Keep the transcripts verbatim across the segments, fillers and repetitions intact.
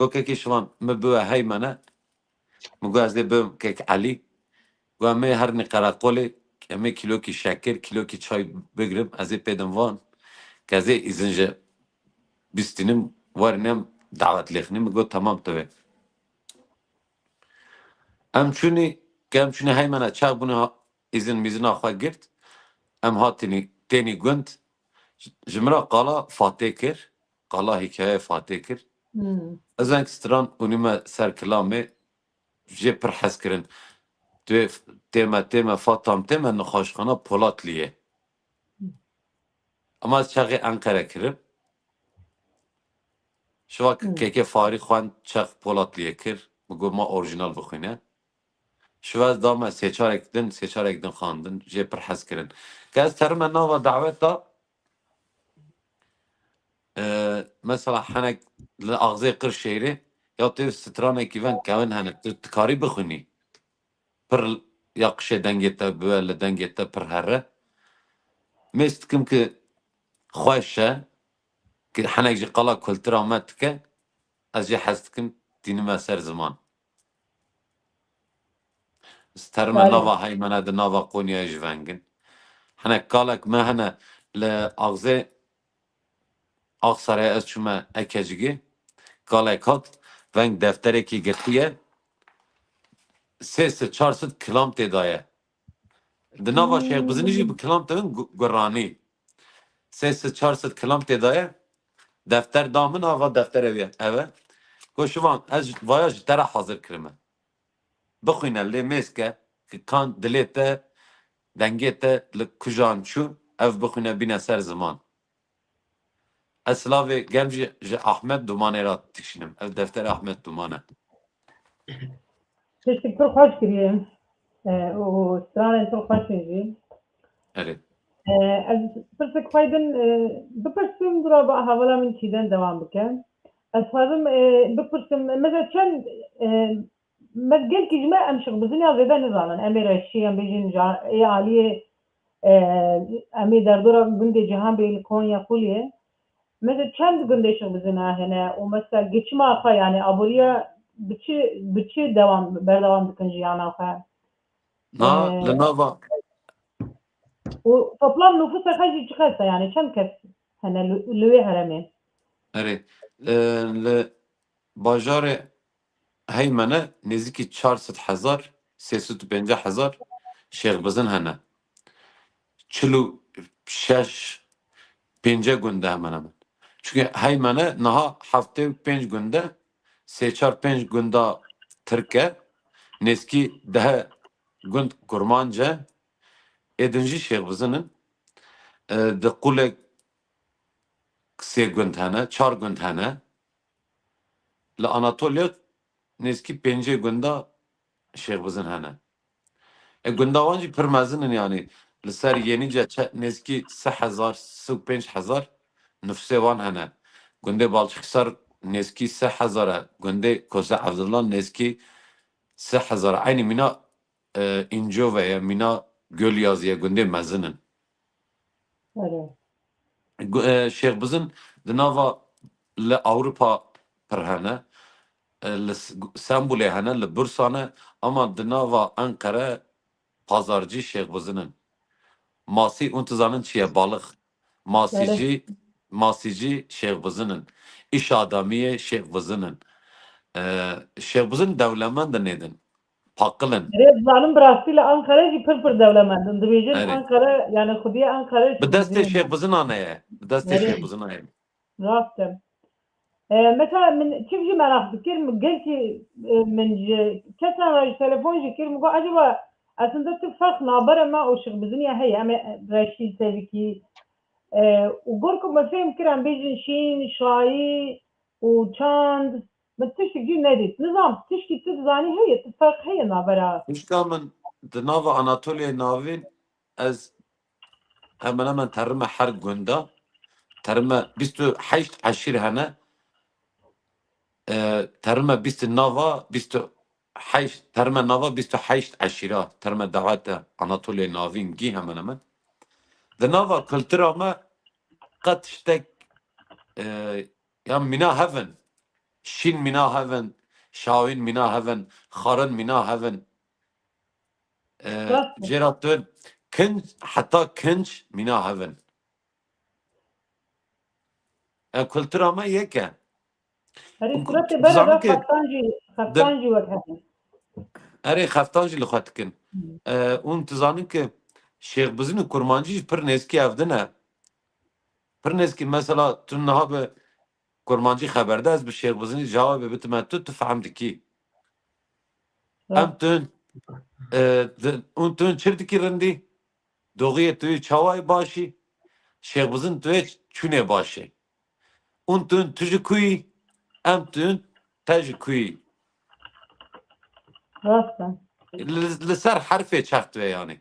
Go kekê Şivan, min biwe heymene. Min got ez ê bim kek Elî. Got em ê herinê qereqolê, em ê kîlokî şekir, kîlokî çay bigrim, ez ê pêdim van. Ke ez ê îzin ji bistînim, werin em dawet lêxinî. Min got temam, tu wê. Em çûnî, ke em çûnî heymene çax bûne ha-, îzin mîzina xwe girt. Em hatinî tênî gund. Ji, ji min re qala Fatê kir. Qala hîkayeyê Fatê kir. Hmm. Ez weng stran û nîme ser kilamê jê pir hez kirin. Tu tême, tême, Fatam tême nexweşxana Polatliye. Ama ez çaxê Enqere kirim. Şiva Hmm. kekê Farî xwend çax Polatliye kir. Min got ma orjinal bixwîne. Şiva ez dame sêçarek din, sêçarek din xwendin. Jê pir hez kirin. Ke ez terime nava dawet da, e, mesela henek li axzê Qirşêrê ya tê stranekî ven kevin hene. Tu dikarî bixwînî. Pir ya qişê dengê te bibe, li dengê te pir here. Mêz dikim ki xweş e, ki henek ji qala kultura me dike, ez jê hez dikim, tînime ser ziman. Terime Belê. nava heymene di nava Qonyayê ji vengin. Henek kalek me hene li axzê Axsarê ez çûme Ekecigê, kalek hat, veng defterekî girtiye, sê sed çar sed kilam tê daye. Di nava Hmm. Şêx Bizinî jî bi kilam tevin gu-, guranî. Sê sed çar sed kilam tê daye, defter da min, ava deftere wî ye. Ev e. Got Şivan, ez vaya ji te re hazir kirime. Bixwîne lê mêz ke, ki kan dilê te, dengê te li kujan çû, ev bixwîne bîne ser ziman. Ez silavê germ jî ji Ahmet Dumanê re dikişînim. Ev defterê Ahmet Duman e. Tiştek pir xweş kiriye. E, û stranên pir xweş in jî. Erê. E, ez pirsek xwe din, e, bipirsim, dura ba hevala min çîden dewam bike. Ez xwazim, e, bipirsim, mesela çend, e, me gelkî ji me em Şêx Bizinî ya zêde nizanin. Em ê Reşî, em bêjin ja-, ê aliyê, e, em ê derdora gundê Cihanbêyî li Konya Xuliyê. Mesela çend gundê Şêx Bizinî hene û mesela geçima xwe, yani aboriya bi çi, bi çi dewam, berdewam dikin jiyana xwe? Na, Ee, li nava û toplam nüfusa xwe jî çiqas e, yani çend kes hene li, li wê heremê? Erê, e, li bajarê Heymene nêzîkî çar sed hezar, sê sed û pêncî hezar Şêx Bizin hene. Çil û şeş, pêncî gunde hemen hemen. Çunke Heymene niha heftê û pênc gunde, sê çar pênc gunda Tirk e, nêzîkî deh gund Kurmanc e, ê din jî Şêx Bizin in. E, di Qulê sê gund hene, çar gund hene. Li Anatoliya nêzîkî pêncî gunda Şêx Bizin hene. E, gunda wan jî pir mezin in, yanî li ser Yenîce çe-, nêzîkî sê hezar, sê û pênc hezar nifusê wan hene. Gundê Balçixisar nêzîkî sê hezar e. Gundê Koze Evdillah nêzîkî sê hezar e. Eynî mîna, e, Încove ye, mîna Gölyazî ye, gundê mezin in. Erê. Gu-, e, Şêx Bizin di nava li Ewropa pir hene, e, li S-, Stenbolê hene, li Bursa ne, ama di nava Enqere pazarcî Şêx Bizin in. Masî, hûn dizanin çi ye? Balix. Masîcî, Belê. Masîcî Şêx Bizin in. Îş adamiyê Şêx Bizin in. E, Şêx Bizin dewlemend in êdin. Paqil in. Erê, dizanim bi rastî li Ankara jî pir pir dewlemend in. Dibêjin Erê. Ankara, yani xwediyê Ankara Bi destê Şêx Bizinan e. Bi destê Erê. Şêx Bizinan e. Rast e. E, mesela min çi jî meraq dikir, min gelkî, e, min ji kesan re jî telefon jî kir, min got, acaba aslında tu ferq nabere me û Şêx Biziniya heye, em ê Reşîd Sevikî, e, û gor ku me fêm kir, em bêjin şîn, şayî û çand, min tiştek jî nedît. Nizam, tişkî tu dizanî heye, tu ferq heye nabera? Tişka min di nava Anatoliyê Navîn, ez hemen hemen terime her gunda, terime bîst û heşt eşîr hene, e, terime bîst nava, bîst û heşt, terime nava bîst û heşt eşîra, terime dawete Anatoliyê Navîn gî hemen hemen. Di nava kultura me qet tiştek, e, ya mîna hevin. Şîn mîna hev in, şawîn mîna hev in, xarin mîna hev in. E, Rast e. Jêra tu kinc, heta kinc mîna hev in. E, kultura me yek e. Herî Hûn suretê tu bere zanin ve ki xeftan jî, xeftan jî wek hev in. Erê, xeftan jî li xwe dikin. Hmm. E, hûn tu zanin ki Şêxbizin û Kurmancî jî pir nêzkî hev din e. Pir nêzkî, mesela tu niha bi Kurmancî xeberde, ez bi Şêxbizinî cewabê bitime tu, tu fehm dikî. Em tu, e, di-, hûn tu çi dikî rindî? Doxiyê tu yê çawa yê başî? Şêxbizin tu yê çûnê başê. Hûn tu, tu ji ku yî? Em tu, te ji ku yî? Rast e. Li, li ser herfê çax tu yê yanî.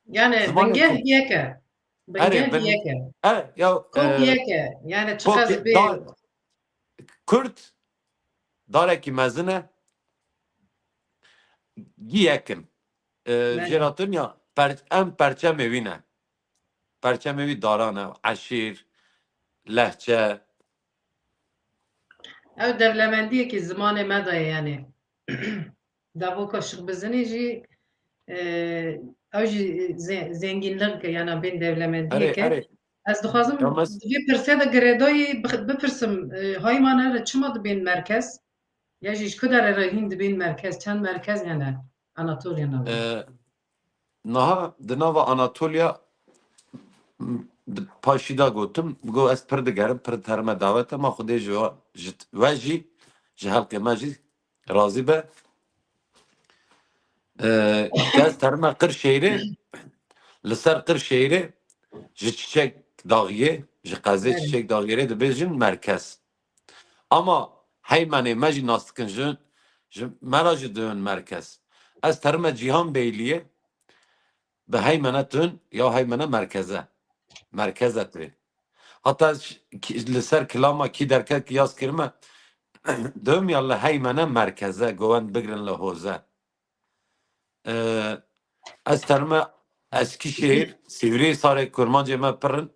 Yani Zimanê bingeh ku- yek e. Erê, Bingeh bin-, yek e. E, ya, Kok e, yek e. Yani kok çiqas ye-, bê da-, Kurd darekî mezin e. Gî yek in. E, Belê. Jêra tu ya per-, em perçemê wî ne. Perçemê wî daran e, eşîr, lehçe. Ew dewlemendiyekî zimanê me de ye yani. Davoka Şixbizinî jî, e, ew jî ze-, zengînlik yani bên dewlemendiyek e. Erê, erê. Ez dixwazim Ya mes- di vê pirsê de girêdayî bix-, bipirsim, e, Haymane re çima dibên merkez? Ya jî ji ku derê re hîn dibên merkez? Çend merkez hene Anatoliya navê? E, niha di nava Anatoliya, m, di paşî de gotim, got ez pir digerim, pir terime dawete, ma Xwedê ji we, ji we jî, ji helqê me jî razî be. Ee, kes terime Qirşehîrê, li ser Qirşehîrê ji Çiçek Daxiyê, ji qezê Evet. Çiçek Daxiyê dibêjin merkez. Ama Heymenê me jî nas dikin ji, ji me re jî dibin merkez. Ez terime Cîhan Beyliyê, bi Heymene tun ya Heymene merkeze. Merkeze tu. Hata ş-, ki-, li ser kilama kî derket ki yaz kirime, dibim ya li Heymene merkeze, govend bigrin li hoze. Ee, ez terime Eskişehir, Sivrihisarê kurmancê me pir in.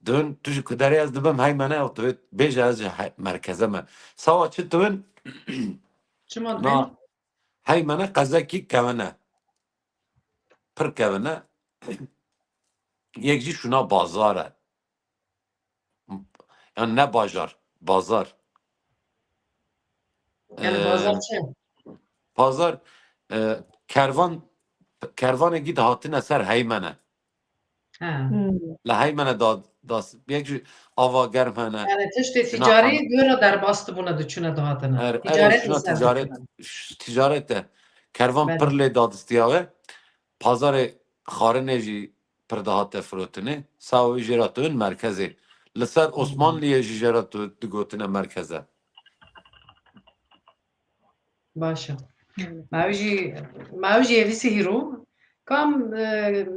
Dibin, tu ji ku derê ez dibim Heymene, ew tu bêje ez ji he-, merkeze me. Sawa çi tu bin? Çima Na, dibên? Heymene qezekî kevin e. Pir kevin e. Yek jî şûna bazar e. Yani ne bajar, bazar. Yani Ee, bazar çi? Pazar, e, kervan, kervanekî dihatine ser Heymene. Ha. Hmm. Li Heymene da, da, yek jî ava germ hene. Yani tiştê Şuna ticarî an- gora derbas dibûne diçûne dihatine. Her, her Ticaret şuna insan ticaret, dikine. Ş-, ticaret e. Kervan Belê. Pir lê dadistiyawe. Pazarê xarinê jî pir dihate firotinê. Sawa wî jê re tu in merkezê. Li ser Osmanliyê jî jê re tu digotine merkeze. Baş e. Hmm. Me ew jî, me ew jî hêvîsî hîro. Kam, e,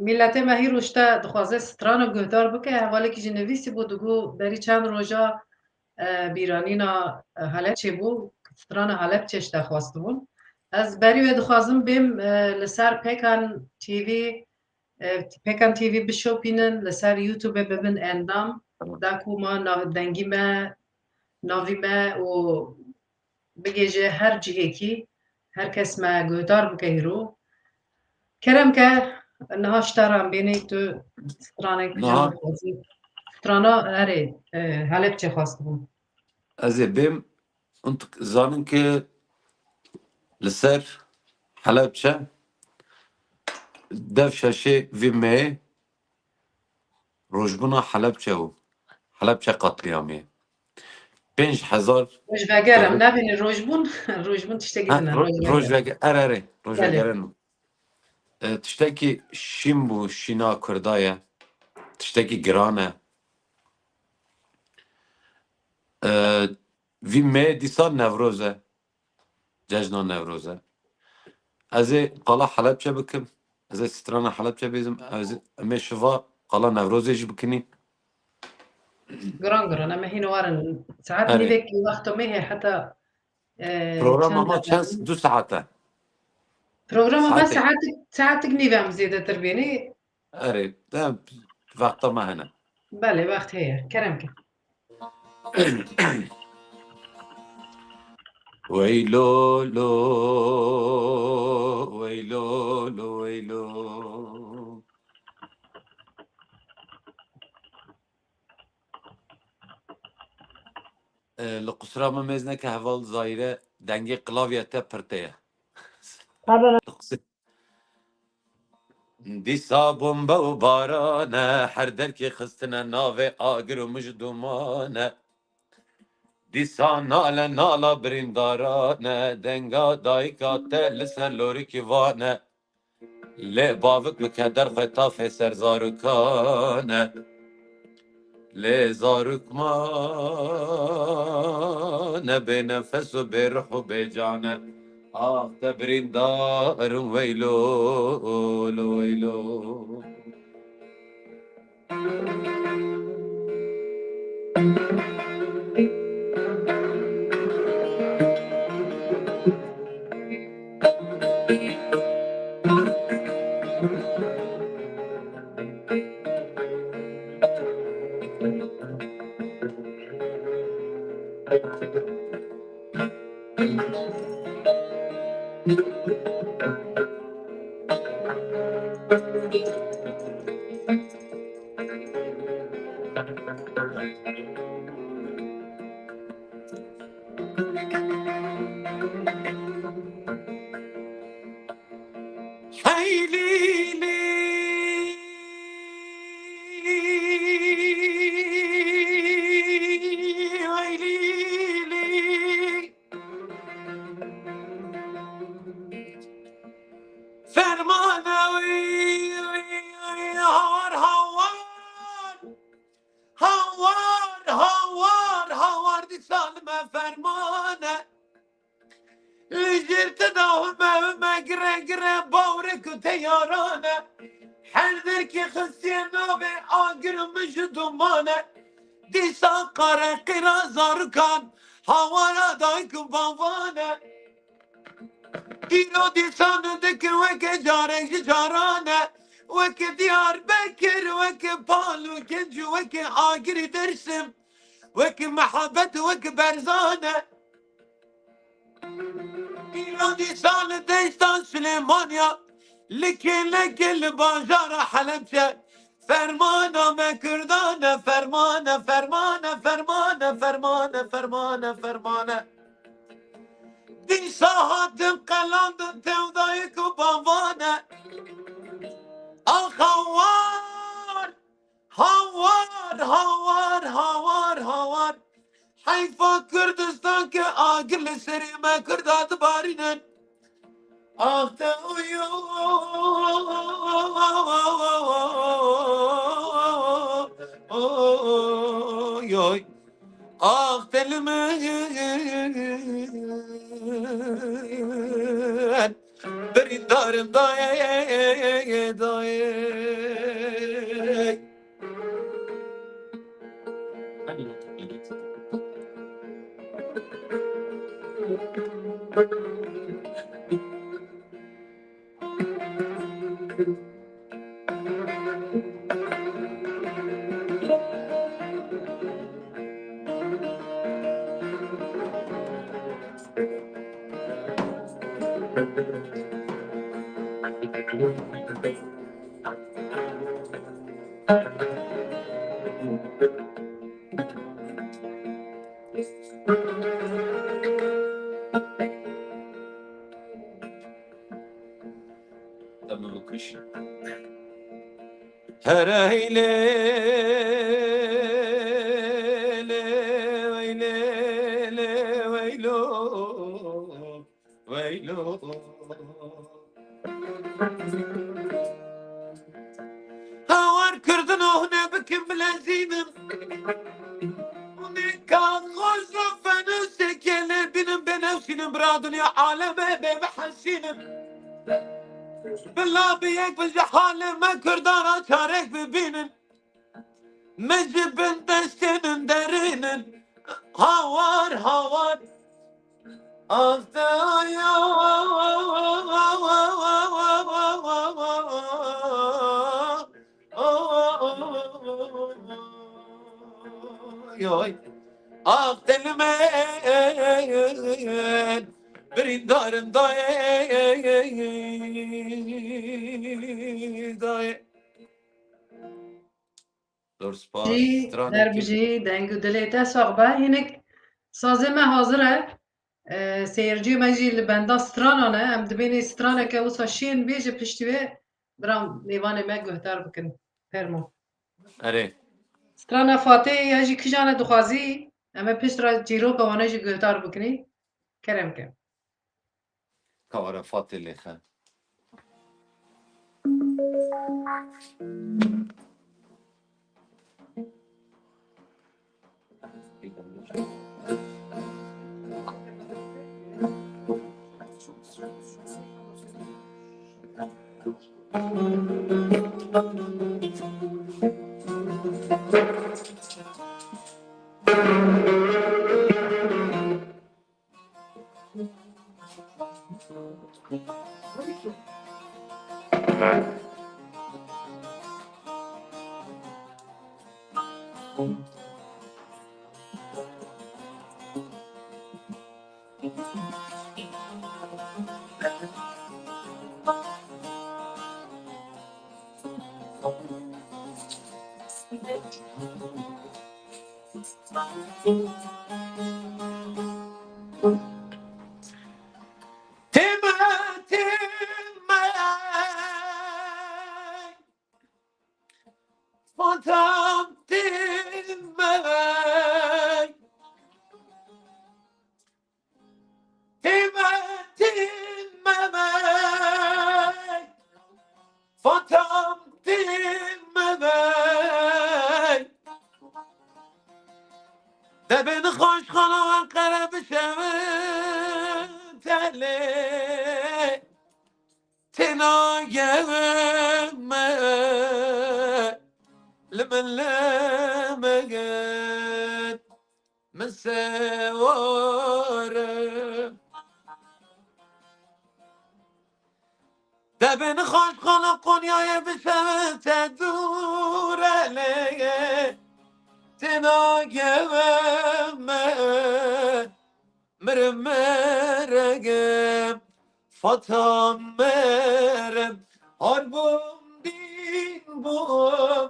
miletê me hîro ji te dixwaze strana guhdar bike, hevalekî jî nivîsî bû, digo berî çend roja, e, bîranîna, e, Helepçê bû, strana Helepçê ji te xwestibûn. Ez berî wê dixwazim bêm, e, li ser Pêkan T V, e, Pêkan T V bişopînin, li ser YouTube bibin endam, Tamam. da ku ma nav-, dengî me, navî me û bigêje her cihekî, her kes me guhdar bike hîro. Kerem ke, niha ji te re em bênê tu stranek Niha- jan dixwazî. Strana erê, e, Helepçê xwestibû. Ez ê bêm, hûn zanin ki li ser Helepçe dev şeşê vî meyê rojbûna Helepçe û Helepçe qetlîamê. Pênc hezar Rojveger em nabînin rojbûn, rojbûn tiştekî Ha, din e, ro-, rojveger. Rojveger, er, er, er, Belê. Rojvegerin. E, tiştekî şîn bû, şîna Kurda ye. Tiştekî giran e. E, vî mê dîsa Newroz e. Cejna Newroz e. Ez ê qala Helepçe bikim. Ez ê strana Helepçe bêzim. Ez ê, em ê şiva qala Newrozê jî bikinî. Giran giran, em ê hîn warin. Saet Erê. nîvekî wexta me heye heta, e, Programa çend ma dakika? Çend, du saet e. Programa me Saetê. Saetik, saetik nîv em zêdetir bênî. Erê, de wexta me hene. Belê, wext heye. Kerem ke. Weylo lo, weylo lo, weylo. E, li qusura min mêz neke heval Zahîre, dengê klavye te pir tê ye. Pardon. Li qusur- Dîsa bombe û baran e, her derkê xistine navê agir û mij û duman e. Dîsa nale nala birîndaran e, denga dayika te li ser lorikî van e. Lê bavik bike derxwe tafê ser zarokan e. Lê zarok mane bê nefes û bê ruh û bê can e. Ax te birîndar im weylo, lo weylo. Heylîlî, heylîlî. Fermane wî, wî, wî, hawar, hawar. Hawar, hawar, hawar, dîsa li me fermane. Li jêr te de hume, hume, gire, gire, bawerek û teyaran e. Her derkê xistiye navê agir û mij û duman e. Dîsa qare qîra zarokan, hawara dayik û bavan e. Îro dîsan dikin weke carek ji caran e. Weke Diyarbekir, weke Pal û Genc û weke agirî Dersim. Weke Mehebet û weke Berzan e. Îro dîsan li deşta Silêmaniya, li kêlekê li bajara Helebçe. Fermana me Kurdan e, fermane, fermane, fermane, fermane, fermane, fermane. Dîsa hatin qelandin tevdayik û bavane. Ax hawar, hawar, hawar, hawar, hawar. Heyfa Kurdistan ke agir li serê me Kurda dibarînin. Ax te oy, oy, oy. Ax te li min birîndarim dayê, dayê. Here heylê, lê, weylê, lê, weylo, weylo. Hawar Kurdin, oh ne bikim bilezînim. Nêka xweş û fenûsê kêlê bînim, bênewsînim, bira dinya aleme bê bihesînim. Bila bi yek bin ji halê me Kurdan re çarek bibînin. Me ji bin destênin derînin. Hawar, hawar. Ax te ya. Yoy. Ax Elmen birîndarim dayê, dayê. Zor spas. Jî stranekî derbijî deng û dilê te sax be. Hinek sazê me hazir e. E, seyirciyê me jî li benda stranan e. Em dibênê straneke wisa şên bêje piştî wê bira mêvanê me guhdar bikin. Fermo. Erê. Strana Fatê ya jî kîjan e dixwazî? Em ê pişt re çîroka wana jî guhdar bikinî. Kerem ke. Ka were Fatê lêxe. Tême, tême, fantam tême. Tême, tême, fantam tême. Debin xweş xana we qere bişewin telê. Têna gevin me, li min, li min git. Min sewar e. Debin xweş xana Konyayê bişewin te dûre lê. Têna gevin me, mirim, mirim, fatam mirim. Har bûm, dîn bûm,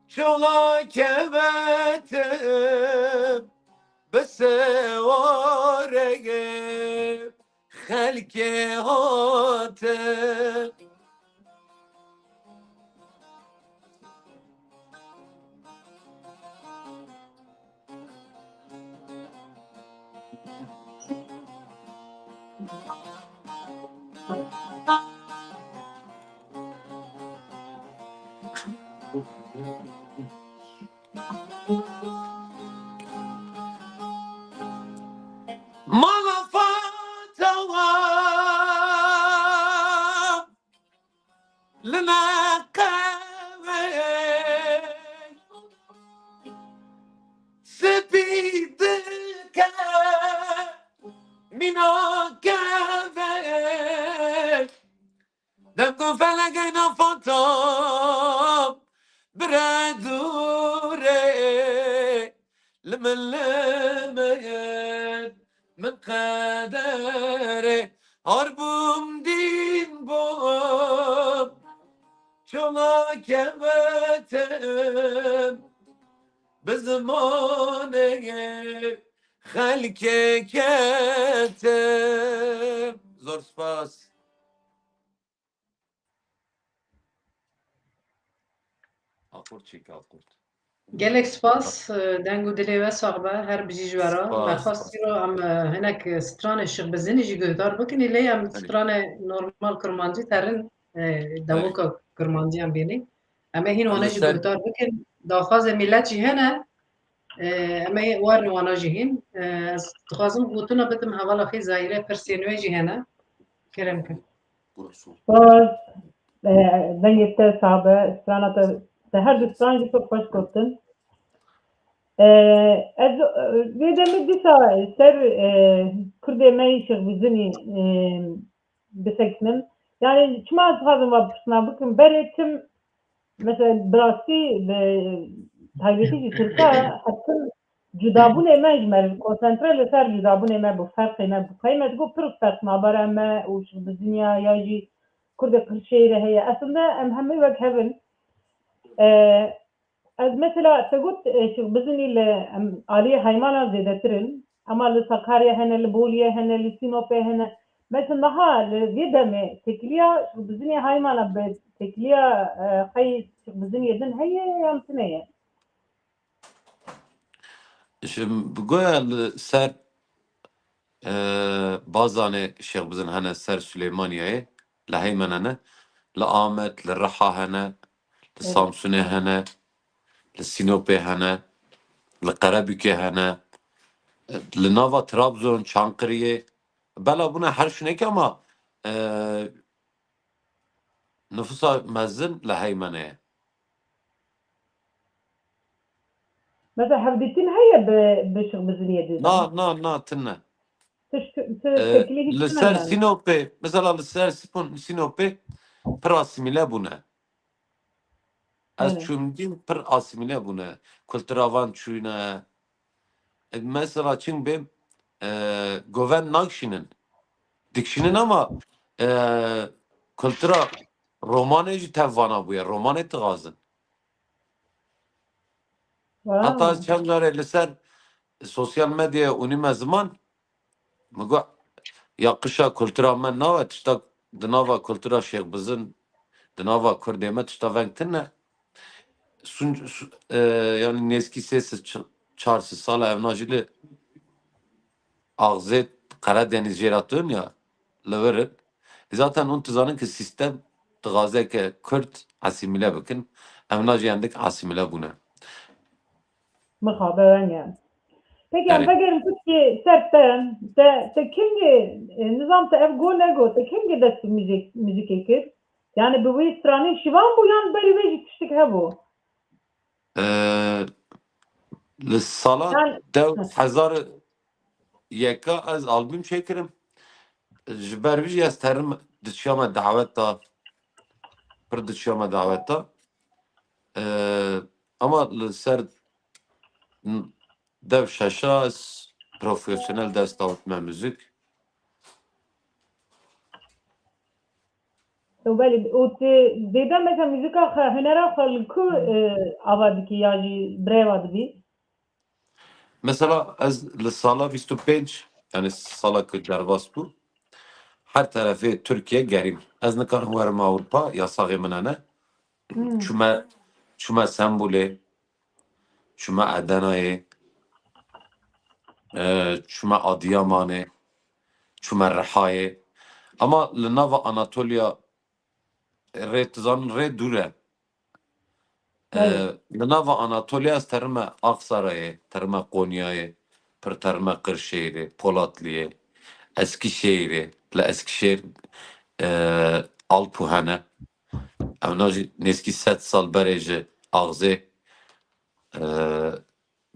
çola kevetim, bi sewarê xelkê hatim. Mala Fatawa li neqewê spî dike mîna kevê. Dem ku felekê nafatam bire dûrê, li min, li min, min qederê. Har bûm, dîn bûm, çola kevetim, bi zimanê xelkê ketim. Zor spas. Akord çêke, akord. Gelek spas, e, deng û dilê we sax be, her bijî ji we re. Spas, me xwest spas. Îro em, e, hinek stranê Şêx Bizinî jî guhdar bikin, lê em Belê. Stranê normal kurmancî terin, e, Belê. Dewoka kurmanciyan bînî. Em ê hîn wane Li jî ser guhdar bikin. Daxwazê milet jî hene. E, em ê werin wana jî hîn. E, ez dixwazim gotina bidim hevala xwe Zahîre, pirsên wê jî hene. Kerem kin. Spas, e, dengê te sax be, strana te, te her du stran jî pir xweş gotin. E, ez, e, vê demê dîsa ser, e, kurdê me yê Şêx Bizinî, e, bisekinin. Yani çima ez dixwazim va pirsina bikim, berê tim, mesela bi rastî, bi taybetî jî Tirka, her tim cudabûnê me ji me, konsantre li ser cudabûnê me bû, ferqê me bû. Xey me digot pir ferq nabara me û Şêx Biziniya ya jî Kurdê pir şêrî heye. Aslında em hemû wek hev in. E, ez mesela te got, e, Şêx Bizinî li, em, aliyê heymana zêdetir in. Ama li Sakarya hene, li Boliye hene, li Sinopê hene. Mesela niha li vê demê têkiliya Şêx Bizinê heymana bi têkiliya, e, xey Şêx Biziniyê din heye yan tune ye? Ji goya li ser, e, Bazanê Şêx Bizin hene, ser Silêmaniyeyê, li Heymen hene, li Amed, li Riha hene, li Evet. Samsunê hene, li Sinopê hene, li Qerebûkê hene, li nava Trabzon, Çankiriyê, bela bûne her şûnekê ama, e, nifûsa mezin li Heymenê ye. Mesela hevdîtin heye bi, bi Şêx Biziniyê dî? Na, na, na, tune. Tişt-, ti-, Ee, teklî hiç li tune ser yani. Sinopê, mesela li ser Sipon-, Sinopê pir asîmîle bûne. Ez Evet. çûm dîm pir asîmîle bûne. Kultura van çûyne. E, mesela çing bêm, e, govend nakşînin. Dikşînin ama, e, kultura romanê jî tev vana bûye. Romanê dixwazin. Wow. Heta ez çend carê li ser sosyal medyaya ûnîme ziman, min got, ya qişa kultura me nawe, tişta di nava kultura Şêx Bizin, di nava Kurdê me tişta veng tune. Sun-, su-, e, yani nêzkî sê sed ç-, çar sed sala evna jî li axzê Qeredenîz jê re tun ya, li vir in. Zaten hûn dizanin ki sîstem dixwaze ke Kurd asîmîle bikin. Evna jî endik asîmîle bûne. Mixabe wenge. Peki, em Yani vegerin piçkî ser te, te, te kengê, e, nizam te ev go nego, te kengê dest bi müzik, müzikê kir? Yani bi wî stranê şivan bû yan berî vê jî tiştik hebû? Ee, li sala Yani dew heh. hezar yeka ez albüm çêkirim. Ji ber vî jî ez terim diçiyame daweta, pir diçiyame daweta. Ee, ama li ser n-, dev şeşa ez profesyonel dest avitime müzik. Û belê, û tu zêde mesela muzîka xwe, hunera xwe li ku, e, ava dikî ya jî birêva dibî? Mesela ez li sala bîst û pênc, yani sala ku derbas bû, her terefê Tirkiye gerîm. Ez nikarim werim Ewropa, yasaxê min hene. Hmm. Çûme, çûme Sembûlê, çûme Edenayê, e, çûme Adiyamanê, çûme Rihayê. Ama li nava Anatoliya rê, tu zanin, rê dûr e. E, Evet. Li nava Anatoliya ez terime Aksarayê, terime Konyayê, pir terime Qirşehîrê, Polatliye, Eskişehîrê, li Eskişehîr, e, Alpû hene. Evna jî nêzkî sed sal berê ji axzê, e,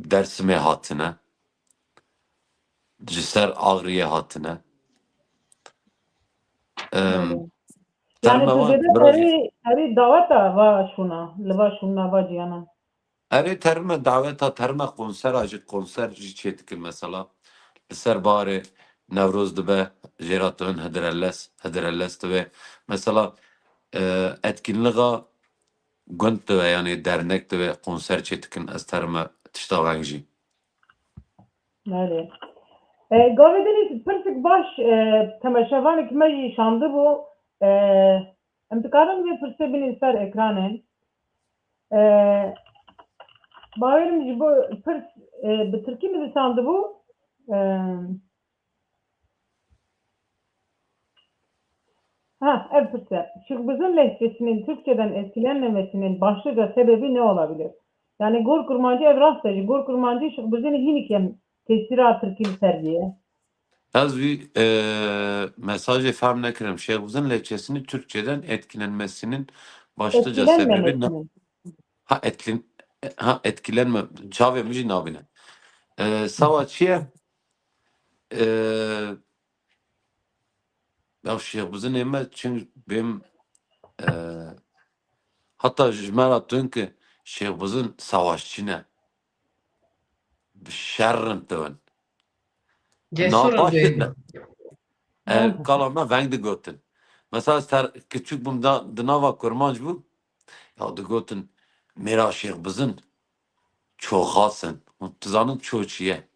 Dersimê hatine. Ji ser Axriyê hatine. Em, Evet. Yani terme tu wan zêde biraz herî, herî daweta va şûna, li va şûna va ciyana. Erê terime daweta, terime konsera jî, konser jî çê dikin mesela. Li ser barê Newroz dibe, jêra tu hin hidrellez, hidrellez dibe. Mesela, e, etkinliğa gund dibe, yani dernek dibe, konser çê dikin, ez terime tişta veng jî. Belê. E, gavê din pirsik baş, e, temaşevanekî me jî şandibû. E, em dikarin vê pirsê bînin ser ekranê. E, bawerim ji bo pirs, e, bi tirkî nivîsandibû. E, Ha, ev pirs e. Şêxbizin lehçesinin Türkçeden etkilenmemesinin başlıca sebebi ne olabilir? Yani gor kurmancî ev rast e jî. Gor kurmancî Şêxbizinî hînî kêm tesîra tirkî li ser vî ye. Ez vî, e, mesajê fehm nekirim. Şêxbizin lehçesini Türkçeden etkilenmesinin başlıca sebebi ne? Etkilenmemesinin. Ha, etkilin-, ha, etkilenme. Çavê min jî nabîne. E, sawa çi ye? E, Ya Şêxbizinê me çin bêm, e, heta ji me re tun ki Şêxbizin savaşçî ne. bi şer in tu in. Cesur in. Ev kala me veng digotin. Mesela ez ter-, küçük bûm da, di nava kurmanc bû. Ya digotin, mêra Şêx Bizin ço xas in. Hûn dizanin ço çi ye?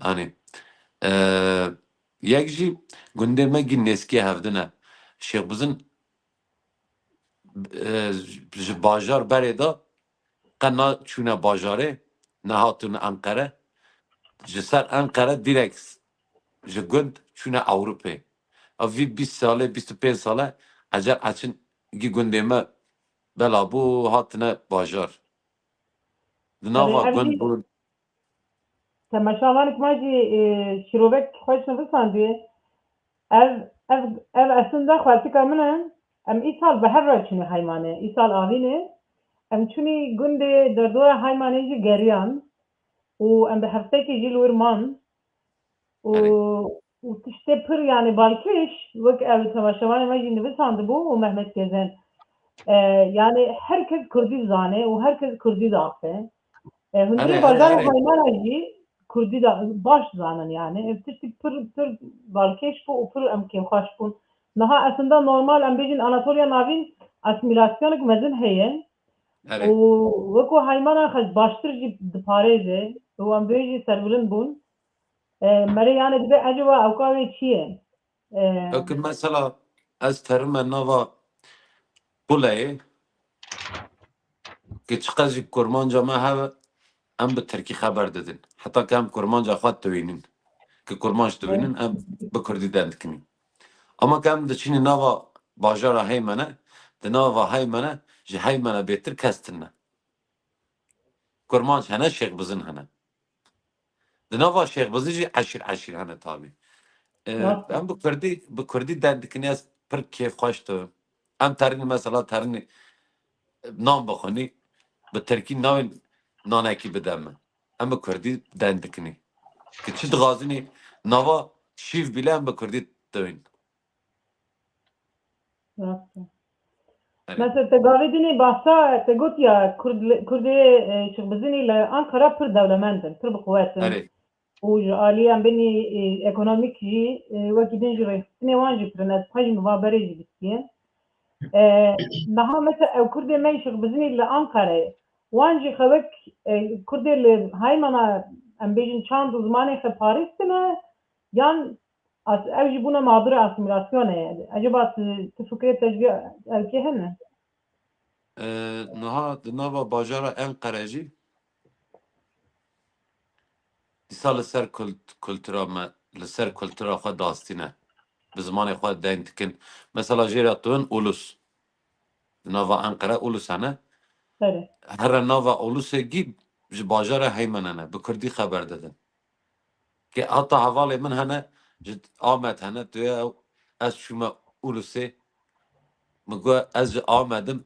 Yanî, e, yek jî gundê me gî nêzkê hevdin e. Şêx Bizin, e, ji bajar berê de qe na çûne bajarê, nehatûne Enqere. Ji ser Enqere direkt ji gund çûne Ewropê. Ev vî bîst salê, bîst û pênc sale ecel eçin gî gundê me bela bû hatine bajar. Di nava gund bûn. Temaşevanik me jî, e, şîrovek xweş nivîsandî. Ev, ev, ev eslinde xweltika min e. Em îsal bi hev re çûnî Heymanê. Îsal avînê. Em çûnî gundê derdora Heymanê jî geriyan. Û em bi heftekê jî li wir man. Û, û tiştê pir, yani, balkêş, wek ew temaşevanê me jî nivîsandibû û Mehmet Gezen. E, yani, her kes kurdî zane û her kes kurdî diaxe. E, hundirê bajarê Heymana jî kurdî da, baş zanin, yani. Ev tiştî pir, pir balkêş bû û pir em kêfxweş bûn. Niha aslında normal, em bêjin Anatoliya Navîn asîmîlasyonek mezin heye. Û weko Heymana xwe baştir jî diparêze û em bê jî serbilind bûn. E, merê, yani, dibe ecaba ewka wê çi ye? E, Weke mesela ez terime nava Quleyê, ki çiqas jî kurmanca me hebe, em bi tirkî xeber didin. Heta ki em kurmanca xwe dibînin. Ki kurmanc dibînin, em bi kurdî deng dikinîn. Ama ki em diçînî nava bajara Heymene, di nava Heymene, ji Heymene bêtir kes tune. Kurmanc hene, Şêx Bizin hene. Di nava Şêx Bizin jî eşîr eşîr hene tabî. E, em bi kurdî, bi kurdî deng dikinî, ez pir kêfxweş dibim. Em terinî mesela terinî nan bixwinî, bi tirkî navên nanekî bide min. Em bi kurdî deng dikinî. Ki çi dixwazinî nava şîv bîle em bi kurdî dibin. Rast e. Mesela te gavê dinê bahsa te got ya Kurd, Kurdê, e, Şêx Bizinî li Ankara pir dewlemend in, pir bi quwet in. Û ji alî em binî, e, ekonomîk jî, e, wekî din jî rêxistinê wan jî pir in. Ez xwe jî min va berê jî bistiyê. E, niha mesela ew Kurdê me Şêx Bizinî li Ankarayê, wan jî xewek, e, Kurdê li Haymana, em bêjin çand û zimanê xwe parêstine, yan as-, ew jî bûne mabira asîmîlasyonê ye. Ecaba tu, tu fikrê te ji vî ewkê hene? E, niha di nava bajara Enqere jî dîsa li ser kult-, kultura me, li ser kultura xwe dastîne. Bi zimanê xwe deng dikin. Mesela jêra tu in ulus. Di nava Enqere ulus hene. Here nava ulusê gî ji bajara Heymene ne. Bi kurdî xeber didin. Ke heta hevalê min hene, ji Amed hene, tu ye ew, ez çûme Ulusê. Min got, ez ji Amed im,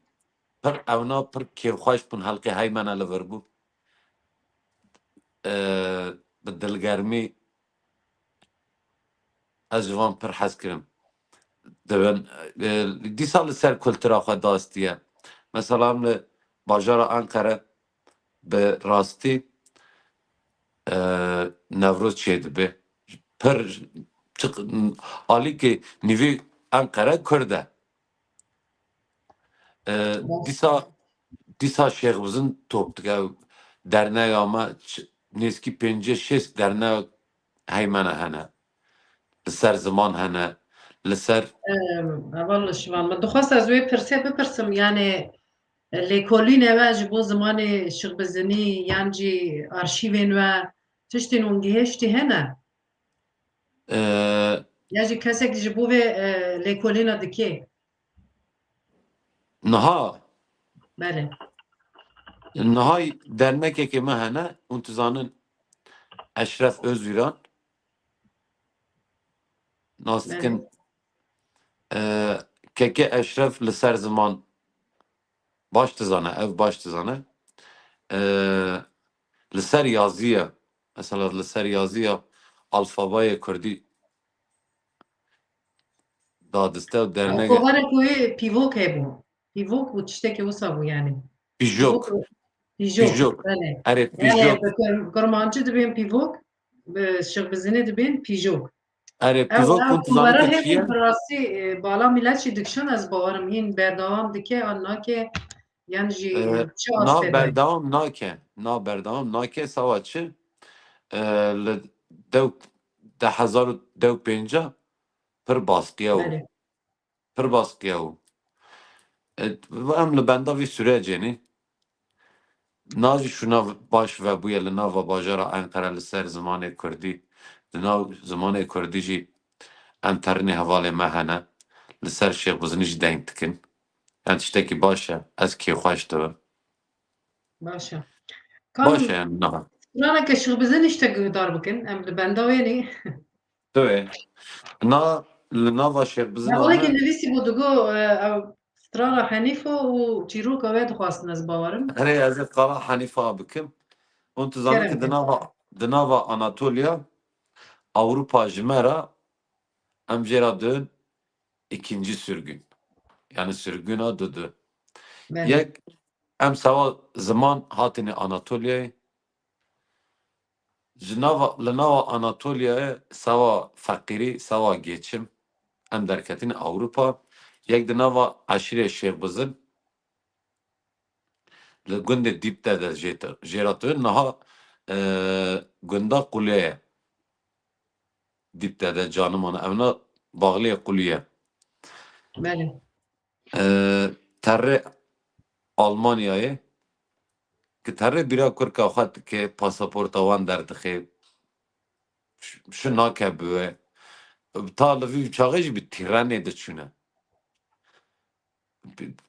pir ewna, pir kêfxweş bûn, helqê Heymene li vir bû. E, bi dilgermî ez ji van pir hez kirim. Dibin, e, dîsa li ser kultura xwe dastiye. Mesela em li bajara Ankara bi rastî, e, Newroz çêdibe. Pir çiq-, alîkî nîvî Ankara Kurd e. E, dîsa, dîsa Şêx Bizin top dike. Derneya me ç-, nêzkî pêncî şêst derneya Heymene hene. Li ser ziman hene. Li ser Em, heval Şivan, min dixwest ez wê pirsê bipirsim, yani, e, lêkolînê we ji bo zimanê Şêx Bizinî yan jî arşîvên we tiştên hûn gihêştî hene? E, Ya jî kesek ji bo vê, e, lêkolîna dikê? Niha. Belê. Niha dernekekê me hene, hûn dizanin Eşref Özviran. Nas dikin, e, keke Eşref li ser ziman baş dizane, ev baş dizane. E, li ser yaziye, mesela li ser yaziya alfabayê kurdî dadiste û dernek. Kovarek wê pîvok hebû. Pîvok bû, tiştekî wisa bû yani. Pîjok. Pîvok. Pîjok, Pîjok. Belê. Erê, Belê, pîjok. Bi kurm-, kurmancî dibên pîvok, bi şixbizinê dibên pîjok. Erê, Ew, pîvok ew hûn dizanî komara ku hê çi ye? Bi rastî, e, bala milet jî dikişin, ez bawerim hîn berdewam dike an nake, yan jî E, çi na aspê de? Berdewam nake. Na berdewam nake, sawa çi? E, li dew, de hezar û dew pênca pir baskiya û Belê. Pir baskiya û, e, em li benda vî sürecê ne. Na jî şûna baş vebûye li nava bajara Enqere li ser zimanê kurdî. Di nav zimanê kurdî jî em terinê hevalê me hene. Li ser Şêxbizinî jî deng dikin. Em tiştekî baş e. Ez kêxweş dibim. Baş e. Baş e, em niha. Straneke Şêxbizinî ji te guhdar bikin. Em li benda wê ne. Tewê. Na, li nava Şêxbizina Hevalekî me nivîsî bû, digo, e, ew strana Henîfo û çîroka wê dixwastin, ez bawerim. Erê, ez ê qala Henîfa bikim. Hûn tu zanî Kerem ki di ke. Nava, di nava Anatoliya, Ewropa ji me re, em jê re dibin ikinci sürgün. Yani sürgüna dudu. Belê. Yek, em sewa ziman hatine Anatoliyayê. Ji nava, li nava Anatoliyayê sewa feqîrî, sewa geçim, em derketine Ewropa. Yek di nava eşîrê Şêxbizin, li gundê Dîpte de jê te-, jê re tu niha, e, gunda Qulê ye. Dîpte de canimane. Evna baxliyê Qulî ye. Belê. E, terê Almanyayê, ki terê bîra kurka xwe dike, pasaporta wan derdixê, ş-, şi nake bi we. Ta li vî çaxê jî bi tîrenê diçûne.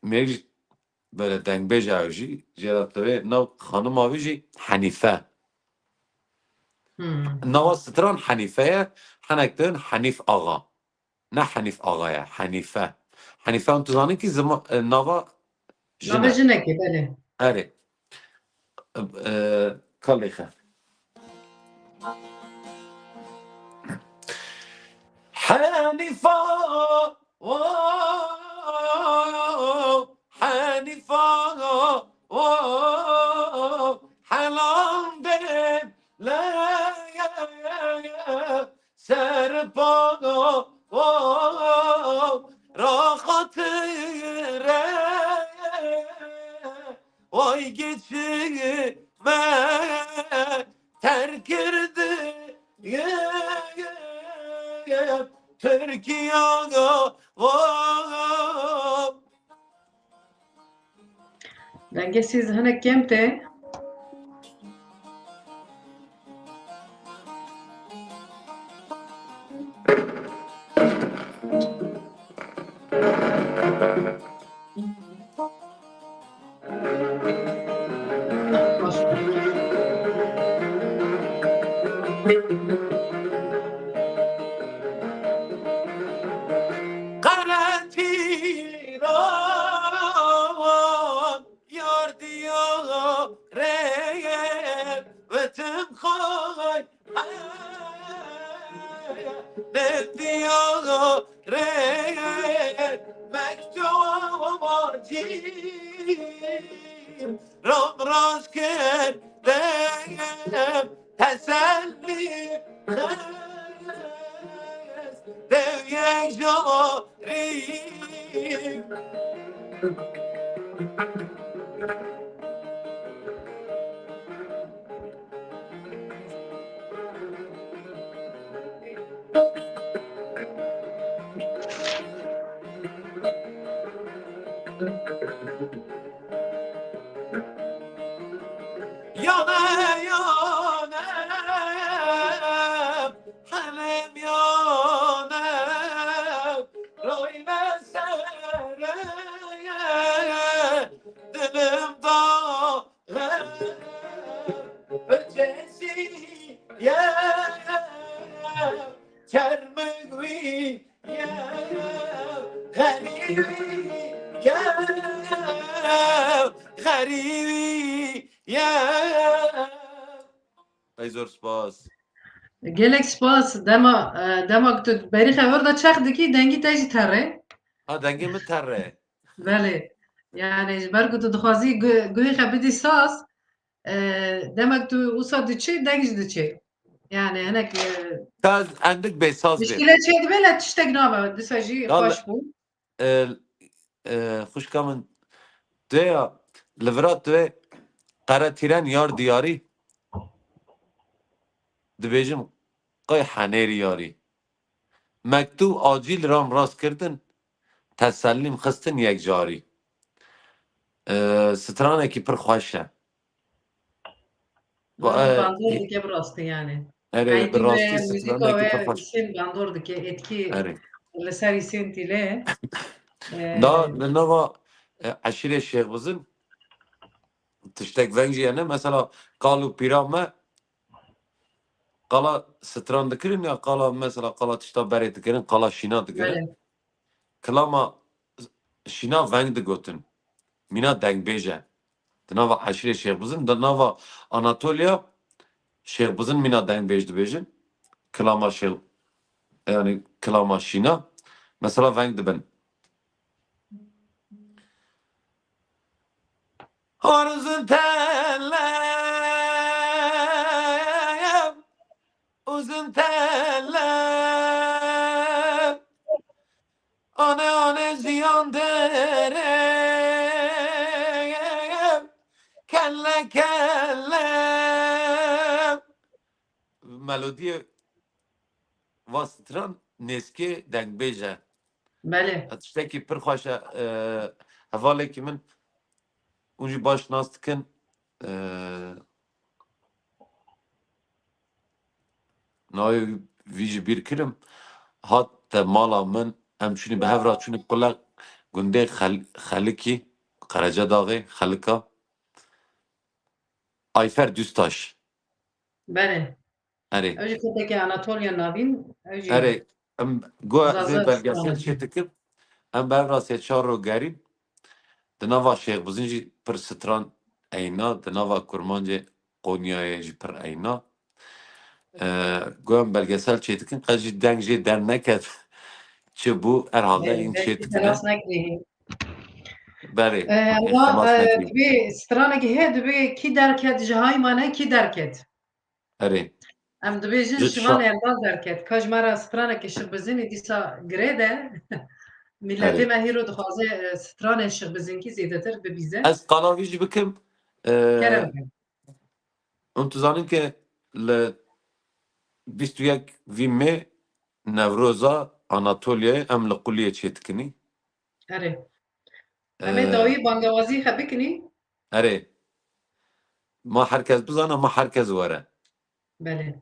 Mêrik jî böyle dengbêj ew jî, jê re tevê nav xanima wî jî Henîfe. Hmm. Nava stran Henîfe ye, henek din Henîf Axa. Ne Henîf Axa ye, Henîfe. Henîfe, em tu zanî ki zima-, e, nava Nava jin e. Jinekê, belê. Erê. E, kalê xe. Henîfa, wow, Henîfa, wow, helan dê le, serpa, wow, raxatire. Vay geçime ter kirdi Türkiye, vay. Dengê sîz hinek kêm tê. Qeretî rawan yar diyarê vitim xay. Diyarê mektuba cî ram rast kir dem tesellî xest dev yek jarî. Yane yane helim yane, rayne sere dilim da Cesiye, çermik wî ye, xerîbî ye, xerîbî ye. Ey zor spas. Gelek spas. Dema, e, dema ku tu berî xever de çex dikî, dengî te jî terre. Ha, dengê min terre. Belê. Yani ji ber ku tu dixwazî gu-, guhê xwe bidî saz, E, demek tu wisa diçe, deng jî diçe. Yani hinek, e, Saz endik bê, saz bê. Mişkile çê dibe le tiştek nabe. Disa jî Ya xweş bû. E, e, xwişka min, tu ya li vira tu yê qere tîren yar diyarî, dibêjim qey henêrî yarî. Mektûb acîl ram rast kirdin, tesellîm xistin yek carî. E, stranekî pir xweş e. Bandor dike bi rastî yani. Erê, bi rastî stranekî pir xweş. Hüseyin bandor dike, etkî Erê. Li ser Hüseyin Tîle. Da li nava, e, eşîrê Şêxbizin tiştek veng jî hene. Mesela qal û pîra me qala stran dikirin ya qala, mesela qala tişta berê dikirin, qala şîna dikirin. Belê. Kilama şîna veng digotin. Mîna dengbêj e. Di nava eşîrê Şêxbizin, di nava Anatoliya Şêxbizin mîna dengbêj dibêjin. Kilama Şêx, yani kilama şîna. Mesela veng dibin. Uzun tellem, uzun tellem, ane ane ziyan derim, kelle kelle. Melodiyê va stran nêzkê dengbêj e. Belê. Tiştekî pir xweş e, e, hevalekî min, hûn jî baş nas dikin, e, navê vî ji bîr kirim, hat te mala min, em çûnî bi hev re çûnî qule gundê Xel-, Xelikî, Qerecedaxê, Xelika. Ayfer Düztaş. Belê. Erê. Ew jî kesekî Anatoliya navîn, ew jî Erê, em go Zaza vê belgesel Sultan. Çê dikim. Em bi hev re sê çar ro gerîn. Di nava Şêxbizin jî pir stran eyna, di nava Kurmancê Qonyayê jî pir eyna. Ee, go em belgesel çê dikin, qet jî deng jê derneket. Çi bû, herhalde Belê, hîn belkî çê dikine. Xelas nekirî. Belê, Ee, hîn ama, xelas e, nekirî. dibê stranekî heye, dibê kî derket, ji hay mane kî derket. Erê. Em dibêjin Ji şivan şa- Erdal derket. Ka ji me re stranekî Şêxbizinî dîsa girê de. Miletê Erê. me hîro dixwaze, e, stranên Şêxbizinkî zêdetir bibîze. Ez qala vî jî bikim. Ee, Kerem. Hûn dizanin ke li bîst û yek vî mê Newroza Anatoliyayê em li Quliyê çê dikinî. Erê. Em ê Ee, dawî bangewazî xe bikinî. Erê. Ma herkes bizane, ma herkes were. Belê.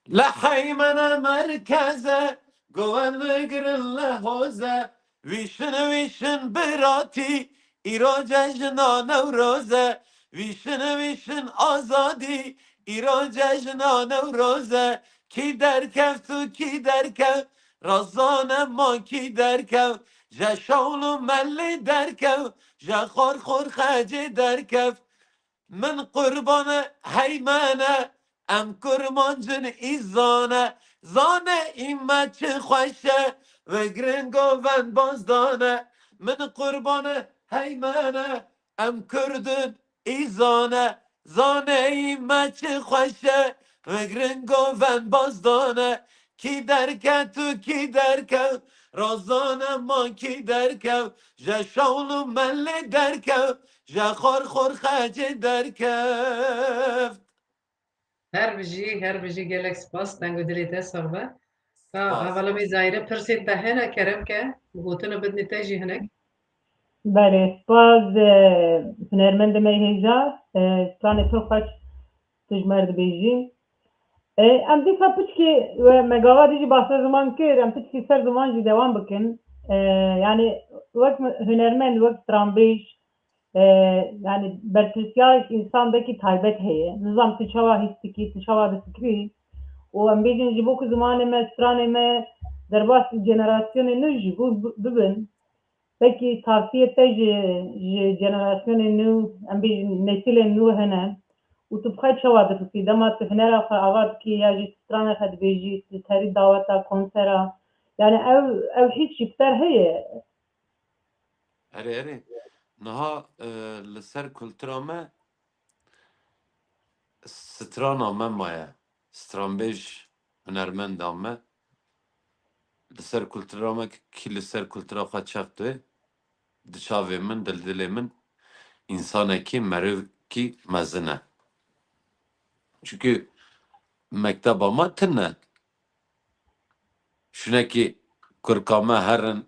Li heymene merkeze, gowen vegirin li hoze, vîşin vîşin biratî, îro cejna Newroze, vîşin vîşin azadî, îro cejna Newroze, kî derkeft û kî derkeft, razane ma kî derkeft, je şawl û melê derkeft, je xor xor xecê derkeft. Min qurbane heymene, em kurmancin î zane, zane î me çi xweş e, vegirin govend bazdane. Min qurbane heymene, em kurdin î zane, zane î me çi xweş e, vegirin govend bazdane. Kî derket û kî derkeft, razane ma kî derkeft, je şawl û melê derkeft, je xor xor xecê derkeft. Her bijî, her bijî, gelek spas. Deng û dilê te sax be. Ka Spas. Hevala me Zahîre pirsê te hene, kerem ke, bi gotina bidinê te jî hinek. Belê, spas, e, hunermendê me hêja, e, stranê pir xweş tu ji me re dibêjî. E, em dîsa piçkî, we me gava dî jî bahsa ziman kir, em piçkî ser ziman jî dewam bikin. E, yani wek hunermend, wek stranbêj, e, yani berpirsiyarek însan wekî taybet heye. Nizam tu çawa hîs dikî, tu çawa difikirî. Û em bêjin ji bo ku zimanê me, stranê me derbas jenerasyonê nû jî bû, bibin. Belkî tavsiyê te ji, ji jenerasyonên nû, em bêjin nesilên nû hene û tu bi xwe çawa difikî? Dema tu hunera xwe ava dikî ya jî tu strana xwe dibêjî, tu terî daweta konsera, yani ew, ew hîs jî bi te re heye? Erê, erê. Niha, e, li ser kultura me strana me maye, stranbêj hunermenda me, li ser kultura me kî li ser kultura xwe çeq dê, di çavê min, di dilê min, însanekî, merivkî mezin e. Çunkî mekteba me tune. Şûnekî kurka me herin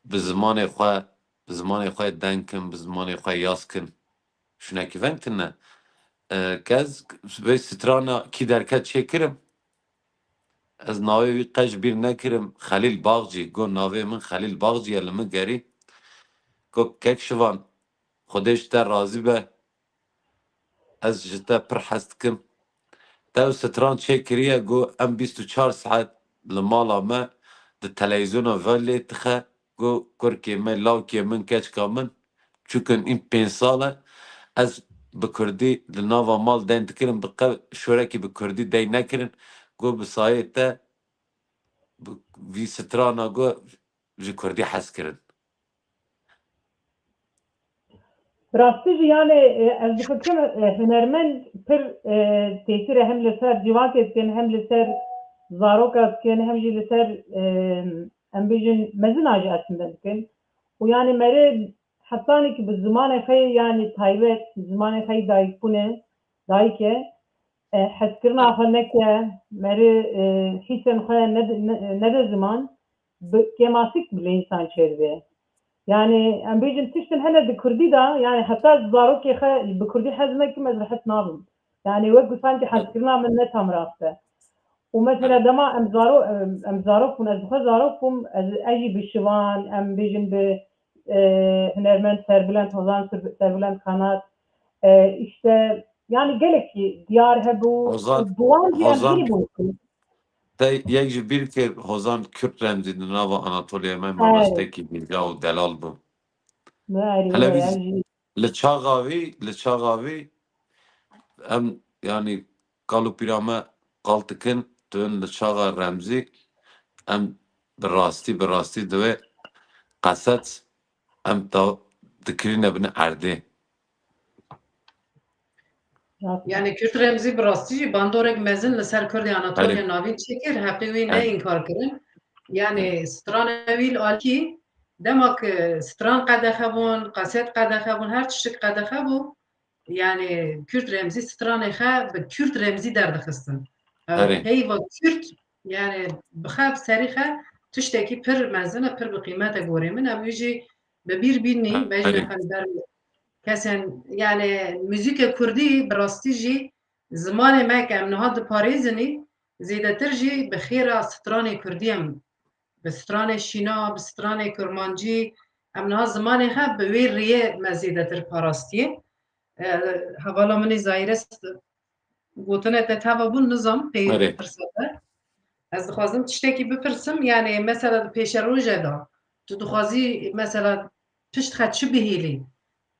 bi zimanê xwe, bi zimanê xwe deng kin, bi zimanê xwe yaz kin. Şûnekî veng tune. E, ke ez vê strana kî derket çêkirim, ez navê wî qe ji bîr nekirim. Xelîl Baxcî, got navê min Xelîl Baxcî ye, li min gerî. Got kek Şivan, Xwedê ji te razî be. Ez ji te pir hez dikim. Te ew stran çêkiriye, got em bîst û çar saet li mala me di televîzyona ve lê dixe, got kurkê me, lawkê min, keçika min, çûkin în pênc sal e, ez bi kurdî di nava mal deng dikirin, bi qe şorekî bi kurdî deng nekirin, got bi sayê te, bi vî strana got ji kurdî hez kirin. Bi rastî jî, yani, e, ez difikirim, e, hunermend pir, e, tesîr e hem li ser civakê dikin, hem li ser zaroka dikin, hem jî li ser, e, em bêjin mezina jî aslında dikin. Û yani merê hetanî ki bi zimanê xwe, yani taybet, zimanê xwe dayikbûne, dayike, e, hezkirina xwe neke, merê, e, hîsên xwe nede, ne-, nede ziman, bi kêmasîk bi lê însan çêdibe. Yani, em bêjin tiştin hene di kurdî de, yani heta zarokê xwe bi kurdî hez nekim, ez rehet nabim. Yani, wek ku sankî hezkirina min ne tam rast e. Û mesela dema em zaro-, em, em zarok bûn, ez bi xwe zarok bûm, ez, ez jî bi Şivan, em bêjin bi, e, hunermend Serbilend Hozan, Ser-, Serbilend Kanat, e, işte, yani gelekî diyar hebû, Hozan, û bi wan jî em Hozan, hînî bûn. Te yek ji bîr kir, Hozan Kürt Remzî di nava Anatoliya me Hey. Mamostekî bilga û delal bû. Berî Hele me vî ya jî. Li çaxa vî, li çaxa vî em, yanî, kal û pîra me qal dikin, tu hin li çaxa Remzî, em bi rastî, bi rastî di wê qeset em ta dikirîne bin erdê. Rastî. Yani Kürt Remzî bi rastî jî bandorek mezin li ser Kurdê Anatoliya Herî. Navîn çêkir, heqê wî ne Herî. Înkar kirin. Yani stranê wî li alkî, dema ku stran qedexe bûn, qeset qedexe bûn, her tiştik qedexe bû, yani Kürt Remzî stranê xe bi Kürt Remzî derdixistin. Ew Herî. Peyva Kürt, yani bi xe, bi serî xe tiştekî pir mezin e, pir bi qîmet e gorê min. Em wî jî bi bîr bînî, Herî. Bejne xwe li ber kesên, yani muzîka kurdî bi rastî jî zimanê me ke em niha diparêzinî, zêdetir jî bi xêra stranê kurdî em, bi stranê şîna, bi stranê kurmancî, em niha zimanê xwe bi wê rêyê me zêdetir parastiye. E, hevala min ê Zahîre st-, gotinê te teva bûn, nizam pê Erê. Pirsa te. Ez dixwazim tiştekî bipirsim, yani mesela di pêşeroje de tu dixwazî mesela pişt xe çi bihêlî?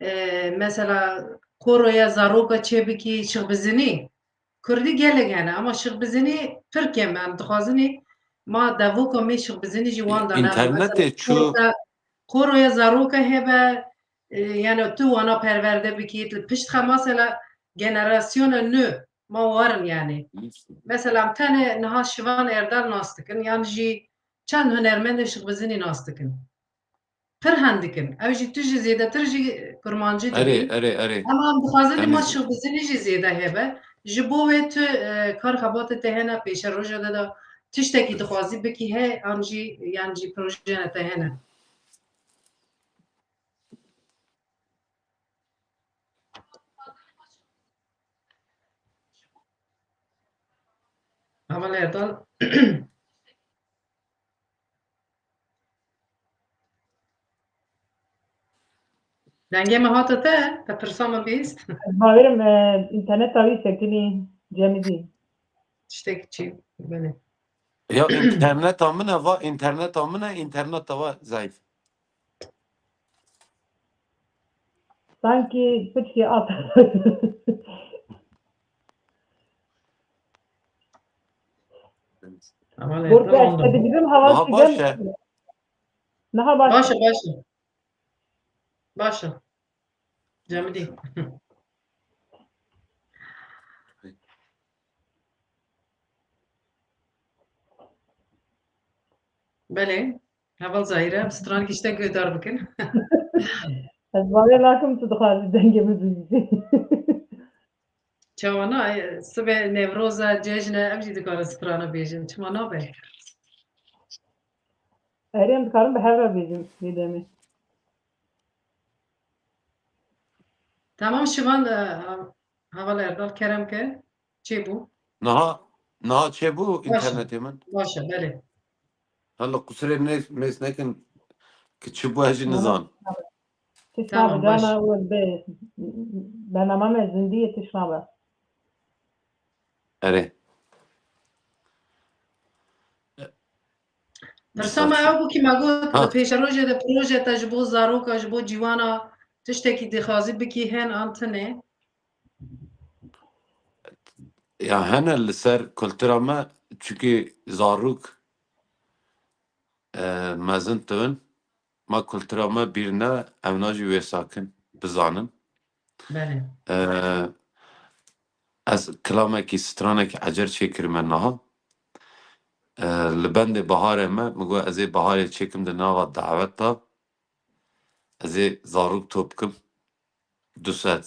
E, mesela koroya zaroka çêbikî, şixbizinî. Kurdî gelek hene, ama şixbizinî pir kêm e. Em dixwazinî ma devoka me şixbizinî jî wan de nebe. Înternetê Mesela çû. Koroya, koroya zaroka hebe, e, yani tu wana perwerde bikî, tu pişt xe mesela generasyona nû ma warin yani. Mesela em tenê niha Şivan Erdal nas dikin, yan jî çend hunermendê şixbizinî nas dikin. Pir hendik in. Ew jî tu jî zêdetir jî kurmancî Erê, dibî. Erê, erê. Ama em dixwazin Em ma şixbizinî jî zêde hebe. Ji bo wê tu, e, kar xebatê te hene pêşeroja de de tiştekî dixwazî bikî he, an jî, yan jî projeyê te hene? Heval Erdal. Dengê me hate te, te pirsa min bihîst. Ez bawerim, e, înterneta wî sekinî, Cemidî. Tiştek çi? Belê. Ya înterneta min e, va înterneta min e, înterneta va zayıf. Sankî piçkî at. Ama ne, Gorka, tamam. Ez te dibînim, hava Niha baş e. Niha baş e. Baş e, baş e. Baş e. Cemidî. Belê. Heval Zahîre, em stranekî ji te guhdar bikin. Ez bawer nakim tu dixwazî dengê min bibîsî. Çawa na, e, sibe Newroz e, cejn e, em jî dikarin strana bêjin. Çima nabe? Erê, em dikarin bi hev re bêjin vê demê. Tamam Şivan, e, Heval Erdal, kerem ke. Çêbû. Niha, niha çêbû Baş e. Înternetê min. Baş e, belê. Hala qusirê nê-, mês nekin ki çi bû, ez jî Tamam. nizan. Tişt Tamam, nabe, baş. Cana, we be bernama me zindî ye, tişt nabe. Erê. Pirsa me ew bû ki me got, pêşerojê de proje te ji bo zaroka, ji bo ciwana tiştekî dixwazî bikî, hene an tune? Ya hene li ser kultura me, çunkî zarok, e, mezin tibin, ma kultura me bîr ne, ew na jî wêsa kin, bizanin. Belê. E, ez kilamekî, stranekî ecer çêkirime niha. E, li bendê Baharê me, min got ez ê Baharê çêkim di nava dawet de. Ez ê zarok top kim. Du sed,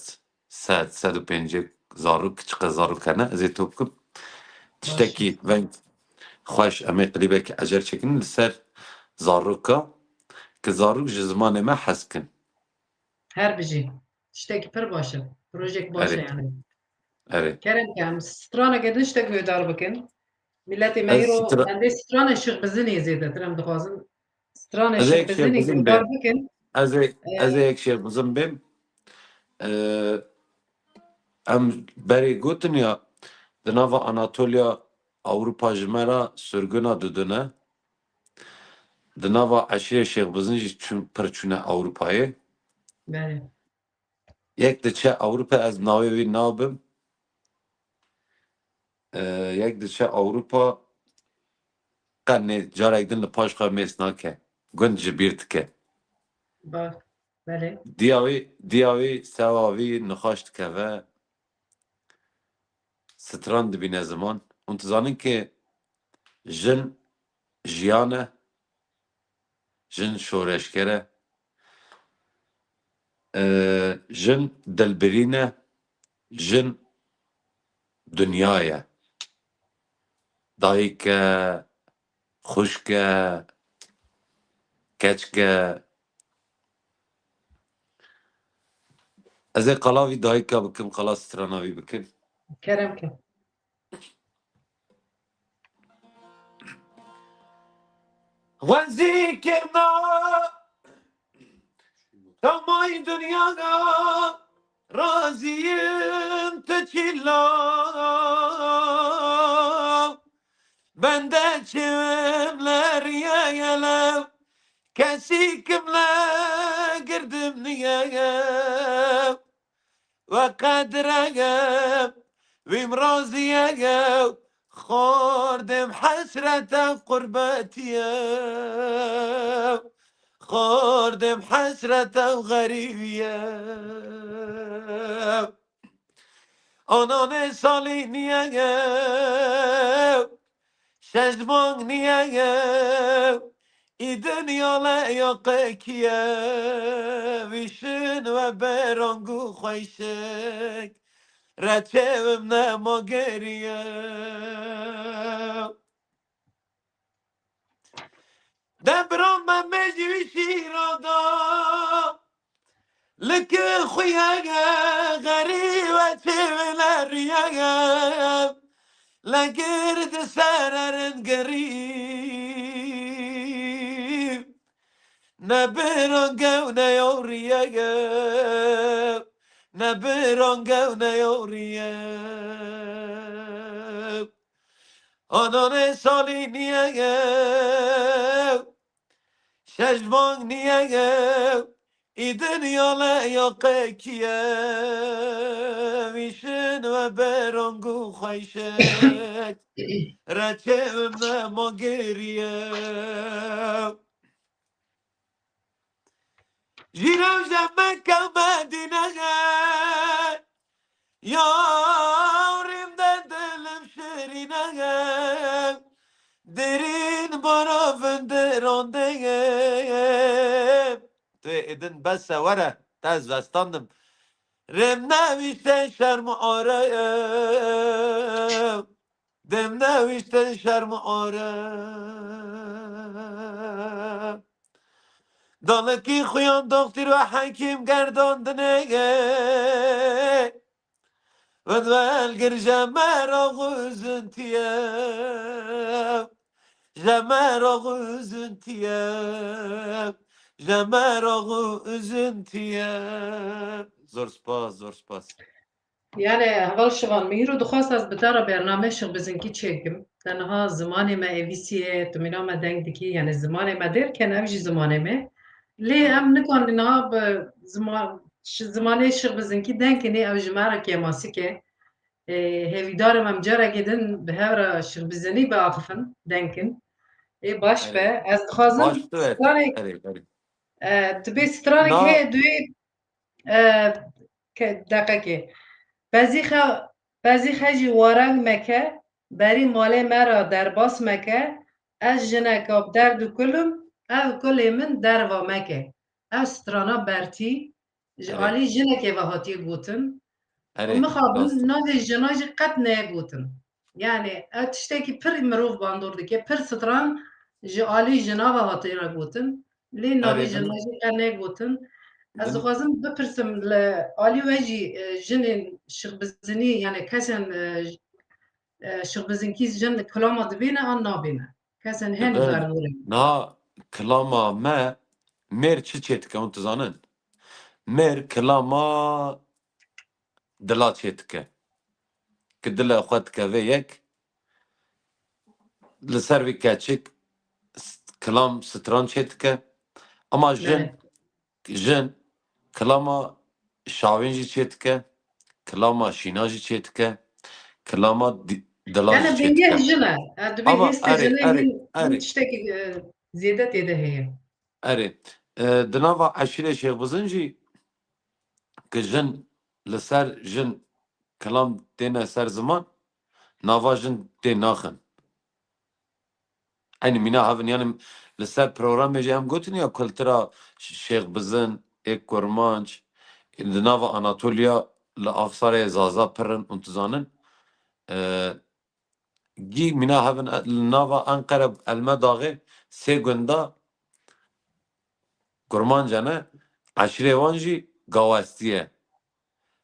sed, sed û pêncî zarok, çiqas zarok hene, ez ê top kim. Tiştekî veng xweş, em ê klîbekî ecer çêkin li ser zaroka, ki zarok ji zimanê me hez kin. Her bijî. Tiştekî pir baş e. Projek baş e Erê. yani. Erê. Kerem ke em straneke din ji te guhdar bikin. Miletê me Ez îro stra- bendê stranê Şêx Bizinê zêdetir em dixwazin. Stranê Ez Şêx yek Şêx Bizinê Bizin guhdar bêm. bikin. Ez ê, Ee, ez ê yek Şêx Bizin bêm. Ee, em berê gotin ya, di nava Anatoliya Ewropa ji me re sirguna didine. Di nava eşîrê Şêx Bizin jî çûn, pir çûne Ewropayê. Belê. Yek diçe Ewropa, ez navê wî nabim. Ee, yek diçe Ewropa, qe nê, carek din li paş xwe mês nake. Gund ji bîr dike. Baş. Belê. Diya wî, diya wî, sewa wî nixweş dikeve. Stran dibîne ziman. Hûn dizanin ki jin jiyan e, jin şoreşger e, e, jin dilbirîn e, jin dinya ye. Dayik e, xwişk e, keçik e. Ez ê qala vî dayika bikim, qala strana vî bikim. Kerem ke. Xwezî kirna tamay dinya raziyim tu çîla bende çim le riye yelev kesî kim le girdim niye we qedire ye, wîm razî ye, xordêm hesrete qurbetiye, xordêm hesrete xerîbiye. Ananê salî niye ye, şeş mong niye ye, î dinya le ya qekiye, vîşin we berang û xweşik, reçevim nema geriye. Debra me mecî şîra da, li ki xuye ye, xerîbe çêvile riye ye, legir di sererin girî. Ne birange û ne yawriye ye, ne birange û ne yawriye. Ananê salî niye ye, şeş mong niye ye, î dinya le ya qekiye, vîşin we berang û xweşik, reçevim nema geriye. Ji rewşa Mekka Medîne ye, yarîm de dilim şirîne ye, derîn bara vinde randeyê. Tu ê din bes e, were, te ez vestandim. Rêm newîşte şerm û are. Dêm newîşte şerm û are. Dalekî xuyan doxtîr ve hekîm gerdandinê. Ve velgir je meraq û üzüntüye. Je meraq û üzüntüye. Je meraq û üzüntüye. Zor spas, zor spas. Yani heval Şivan, min îro dixwest ez bi te re bername şixbizinkî çêkim. Te niha zimanê me êvîsî ye, tu mîna me deng dikî, yani zimanê me derken ev jî zimanê me. Lê em nikarin niha bi zima-, şi-, zimanê şixbizinkî deng kinê, ew ji me re kêmasik e. Ê, hêvîdar im em carekê din bi hev re şixbizinî biaxifin, deng kin. Ê, baş be. Ez dixwazim Baş tu et. Stranek, Erê, erê. e, tu bê stranek Na- heye, duê, e, ke-, deqekê. Bezîxe, bezîxe jî wareng meke, berî malê me re derbas meke, ez jineka bi derd û kul im, ev kulê min derva meke. Ev strana bertî, ji Erê. alî jinekê ve hatiye gotin. Û Erê, mixabin rast e. navê jina jî qet neye gotin. Yani, ev tiştekî pir mirov bandor dike, pir stran ji alî jina ve hatiye gotin. Lê navê Erê, jina jî qet neye gotin. Ez Din- dixwazim bipirsim li alî we jî, e, jinên şixbizinî, yani kesên, e, j-, e, şixbizinkî jin kilama dibêne an nabêne? Kesên hene Dibin. Niha kilama me mêr çi çê dike, hûn dizanin? Mêr kilama dila çê dike. Ki dile xwe dikeve yek, li ser vî keçik s-, kilam stran çê dike. Ama jin, Belê. jin kilama şawên jî çê dike, kilama şîna jî çê dike, kilama di-, dila Yani jî çê bingeh dike. jin e. E, dibê Ama hêstê erê, jinê erê, hîn, hîn erê. tiştekî, e, zêde tê de heye. Erê. E, di nava eşîrê Şêxbizin jî ki jin li ser jin kilam têne ser ziman, nava jin tê naxin. Eynî mîna hev in, yani li ser programê jî em gotin ya kultura Ş-, Şêxbizin, ê Kurmanc, di nava Anatoliya li Axsarê Zaza pir in, hûn dizanin. E, Gî mîna hev in, li nava Enqere, Elmedaxê, sê gunda Kurmanc e ne, eşîrê wan jî Gawestî ye.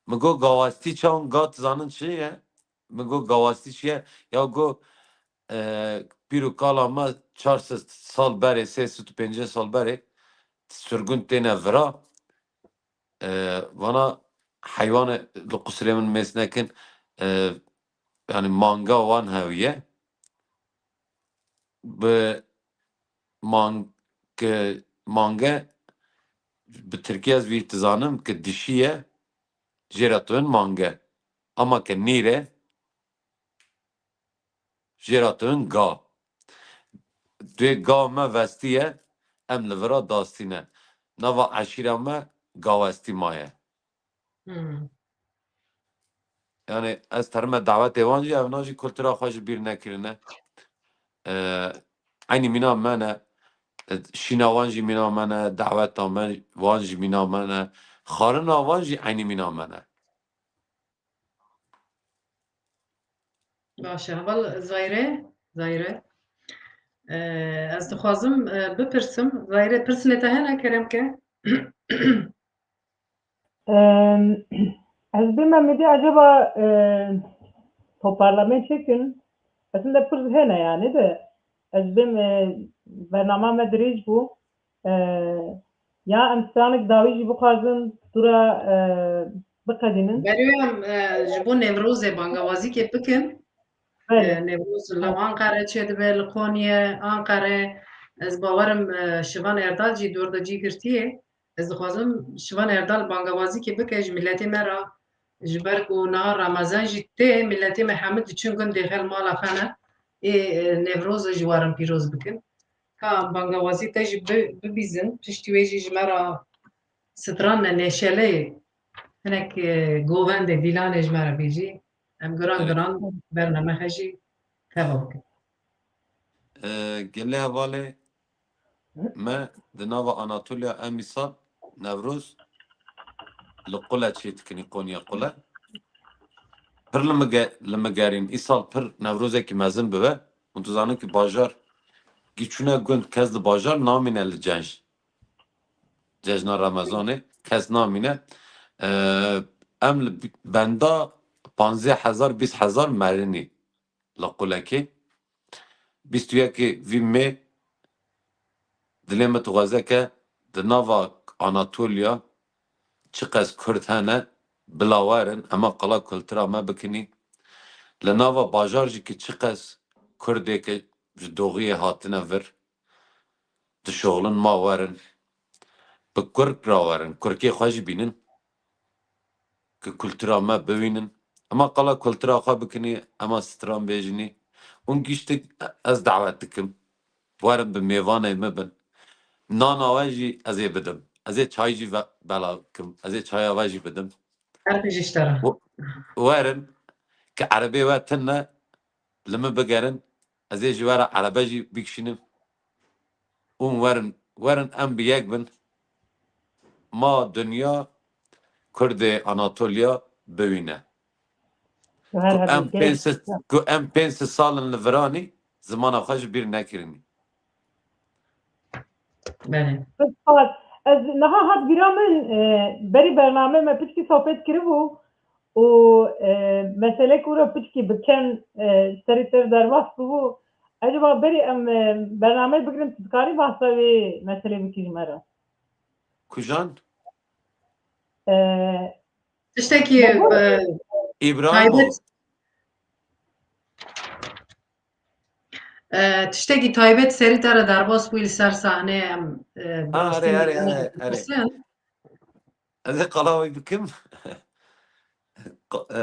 Min got, Gawestî çawan, ga dizanin çi ye? Min got, Gawestî çi ye? Ya got, e, pîr û kala me çar sed sal berê, sê sed û pêncî sal berê sirgûn têne vira. E, vana heywanê li qusirê min mês nekin, e, yani manga wan hewiye. Bi mang-, ke mange bi tirkî ez vî dizanim ki dişî ye, jê re dibin mange. Ama ke nîr e, jê re dibin ga. Dê ga me vestî ye, em li vira dastî ne. Nava eşîra me Gawestî maye. Hmm. Yani ez terime dawetê wan jî, evna jî kultura xwe ji bîr nekirine. Ee, eynî mîna me ne, e, şîna wan jî mîna me ne, daweta me wan jî mîna me ne, xwarina wan jî eynî mîna me ne. Baş e. Heval Zayre, Zayre. Ee, ez dixwazim, e, bipirsim. Zayre, pirsnê te hene, kerem ke? Em, ez bê Mehmetî acaba, e, toparlame çekin. Aslında pirs hene yani de. Ez bêm, e, bernama me dirêj bû. E, ya em stranek dawî jî bixwazin, tu re, e, biqedînin. Berê em, e, ji bo Newrozê bangawazîkê bikin. Belê. E, Newroz li Anqere çêdibe, li Qonyê, Anqere. Ez bawerim, e, Şivan Erdal jî dor de cî girtiye. Ez dixwazim Şivan Erdal bangawazîkê bike ji miletê me re. Ji ber ku niha Ramazan jî tê, miletê me hemû diçin gundê xwe li mala xwe ne. Ê, e, Newroz ji warin pîroz bikin. Ka bangawazî te jî bi-, bibîzin, piştî wê jî ji me re stranê neşeleyê hinek, e, govendê dîlanê ji me re bêjî. Em giran Evet. giran bername xwe jî teva bikin. E, gelê hevalê, me di nava Anatoliya em îsal Newroz li Qule çêdikinî, Konya Qule. Pir li min ge-, li min gerîn. Îsal pir Newrozekî mezin bibe. Hûn dizanin ki bajar, gî çûne gund, kes li bajar namîne li cejn. Cejna Remezanê kes namîne. Ee, em li bi-, benda panzdeh hezar, bîst hezar merinî li Qulekê. Bîst û yekê vî mê dilê min dixwaze ke di nava Anatoliya çiqas Kurd hene, bila werin, ema qala kultura me bikinî. Li nava bajar jî ki çiqas Kurdê ke ji doxiyê hatine vir, dişoxlin ma werin, bi Kurd ra werin, Kurkê xwe jî bînin, ki kultura me bibînin. Ema qala kultura xwe bikinî, ema stran bêjinî. Ûn giştik ez dawet dikim. Werin bi mêvanê min bin. Nana we jî ez ê bidim. Ez ê çay jî ve-, bela kim. Ez ê çaya we jî bidim. Her tişt ji te re. We-, werin ki erebê we tune li min bigerin. Ez ê ji we re erebe jî bikişînim. Û werin, werin em bi yek bin. Ma dinya Kurdê Anatoliya biwîne. Ji her Ku em hebûn pênc sed, gelek ku em pênc sed sal in li viranî, zimana xwe ji bîr nekirinî. Belê. Pir spas. Ez niha hat bîra min, e, berî bername me piçkî sohbet kiribû û, e, meselek û re piçkî bi ken, e, serî te derbas bûbû. Ecaba berî em, e, bername bigirin, tu dikarî behsa wê meselê bikî ji me re? Kujan? E, Tiştekî, Baba. e, Îbrahîm o. taybet, e, tiştekî taybet serî te re derbas bûyî li ser sahneyê em, e, bi Ha, rastî erê, erê, erê, erê. dipirsin. Ez ê qala wî bikim. Qa-, e,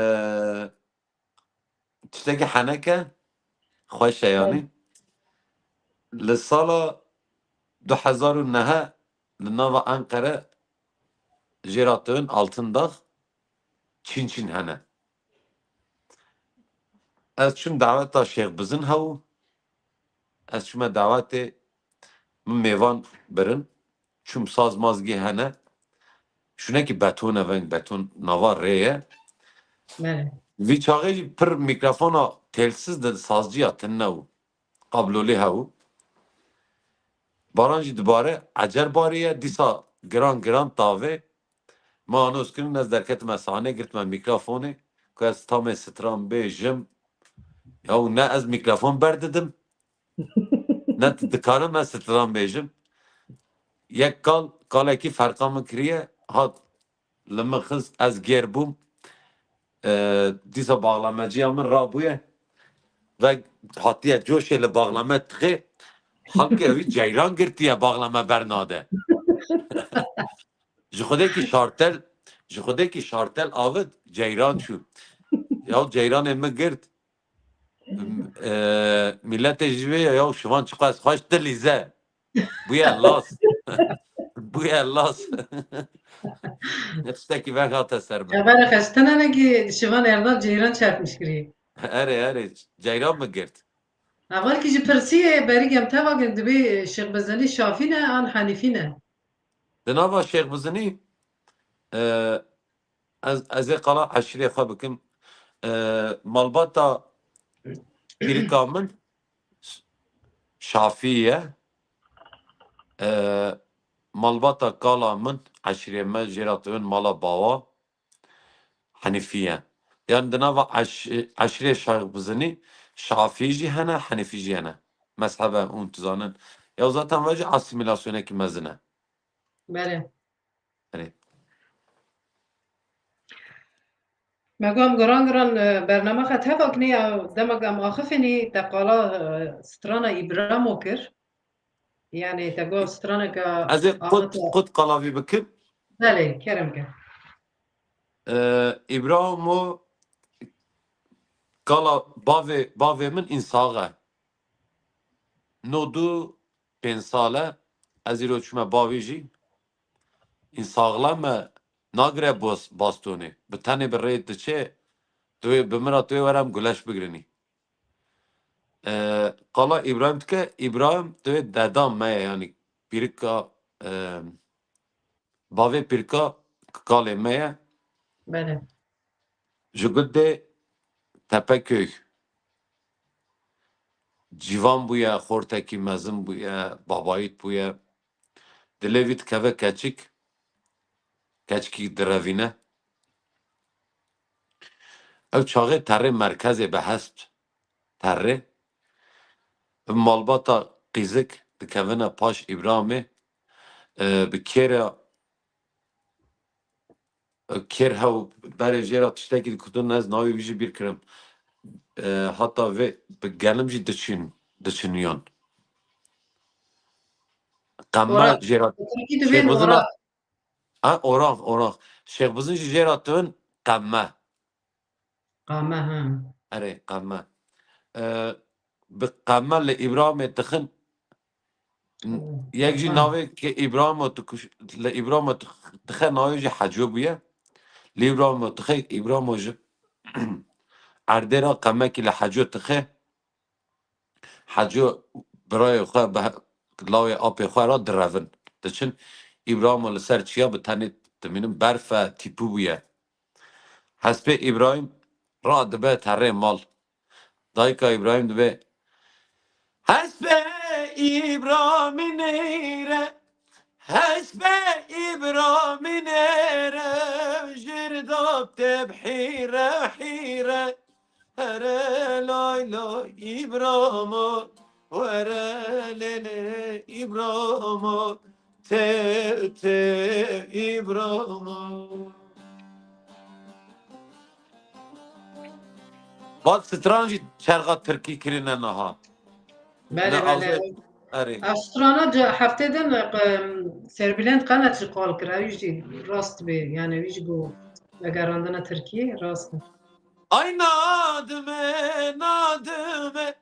Tiştekî heneke xweş e yanî. Li sala du hezar û neh li nava Enqere jêra tewin Altındağ çîn çîn hene. Ez çûm daweta Şêx Bizin hebû. Ez çûme dawetê, min mêvan birin. Çûm saz mazgî hene. Şûnekî beton e, veng beton nava rê ye. Belê. Vî çaxê jî pir mîkrofona telsiz di sazciya tune û qablolî hebû. Baran jî dibare, ecer bariye, dîsa giran giran tavê. Me anons kirin, ez derketime sahnê, girtime mîkrofonê, ku ez tamê stran bêjim. Ya ne ez mîkrofon berdidim, ne dikarim ez stran bêjim. Yek kal, kalekî ferqa min kiriye, hat li min xist, ez gêr bûm. E, dîsa baxlameciya min rabûye. Ve hatiye coşê li baxlame tixê. Halkê wî ceyran girtiye, baxlame bernade. Ji xwedekî şartel, ji xwedekî şartel avit, ceyran çû. Ya ceyranê min girt. E, miletê ji vê ya, ya şivan çiqas xweş dilîze. Bûye las. Bûye las. Tiştekî veng hate ser min. Xebere xeştine ne ki Şivan Erdal ceyran çarpmış kiriye. Erê, erê. Ceyran min girt. Heval ki ji pirsiyê berî em teva kirin dibê Şêx Bizinî Şafî ne an Hanîfî ne? Di nava Şêx Bizinî, e, ez, ez ê qala eşîrê xwe bikim. E, malbata pîrika min Şafî ye. E, malbata kala min, eşîrê me jê re dibin mala bawa, Henîfî ye. Yan di nava eş-, eşîrê Şêx Bizinî, Şafî jî hene, Henîfî jî hene. Mezhebe hûn dizanin. Ya zaten ve jî asîmîlasyonekî mezin e. Belê. Erê. Me got em giran giran, e, bername xwe teva kinî, ya dema em axifînî te qala, e, strana Îbramo kir. Yani te got straneke Ez ê qut, ahata. qut qala vî bikim. Belê, kerem ke. E, Îbramo kala bavê, bavê min însax e. Nod û pênc sal e, ez îro çûme bavî jî. În sağlam e, nagire bos-, bastonê. Bi tenê bi rê diçe, tu wê bi min re tu wê were em guleş bigrinî. E, qala Îbrahîm dike, Îbrahîm tu wê deda me ye, yanî pîrika, e, bavê pîrika kalê me ye. Belê. Ji gundê Tepeköy. Civan bûye, xortekî mezin bûye, babayît bûye. Dilê vî dikeve keçik, keçikî direvîne. Ew çaxê terê merkezê bi hesp terê. Bi malbata qîzik dikevine paş Îbramê. E, bi kêra, e, kêr hew berê jê re tiştekî dikutin, ez navê wî jî bîr kirim. E, hata vê bi genim jî diçin, diçiniyan. Qema Ora-, jê re Tirkî dibên Şêxbizin ora. a-, ha, orax, orax. Şêxbizin jî jê re ditin qeme. Qame, ha. Erê, qeme. E, bi qeme li Îbramê dixin. Yek jî Ha. navê ki Îbramo dikuş-, li Îbramo dix-, dixe navê jî Heco bûye. Li Îbramo dixe, Îbramo ji erdê re qemekî li Heco dixe. Heco birayê xwe bi he-, lawê apê xwe re direvin. Diçin Îbramo li ser çiya bi tenê dimînin berfe tîpû bûye. Hespê Îbrahîm radibe terê mal. Dayika Îbrahîm dibe, Hespê Îbrahîmî neyre, hespê Îbrahîmî neyre, jir dap teb hîre hîre. Here lay lay Îbrahîmo, were lê lê Îbrahîmo, tev tev Îbrahîmo. Bad stran jî çerxa tirkî kirine niha. Belê, Ne belê. azê, erê. Ev strana ce-, heftê din, e, Serbîlend Qenet jî qal kir. Ew jî rast bê. Yani wî jî got vegerandina Tirkiyê rast e. Ay nadime, nadime,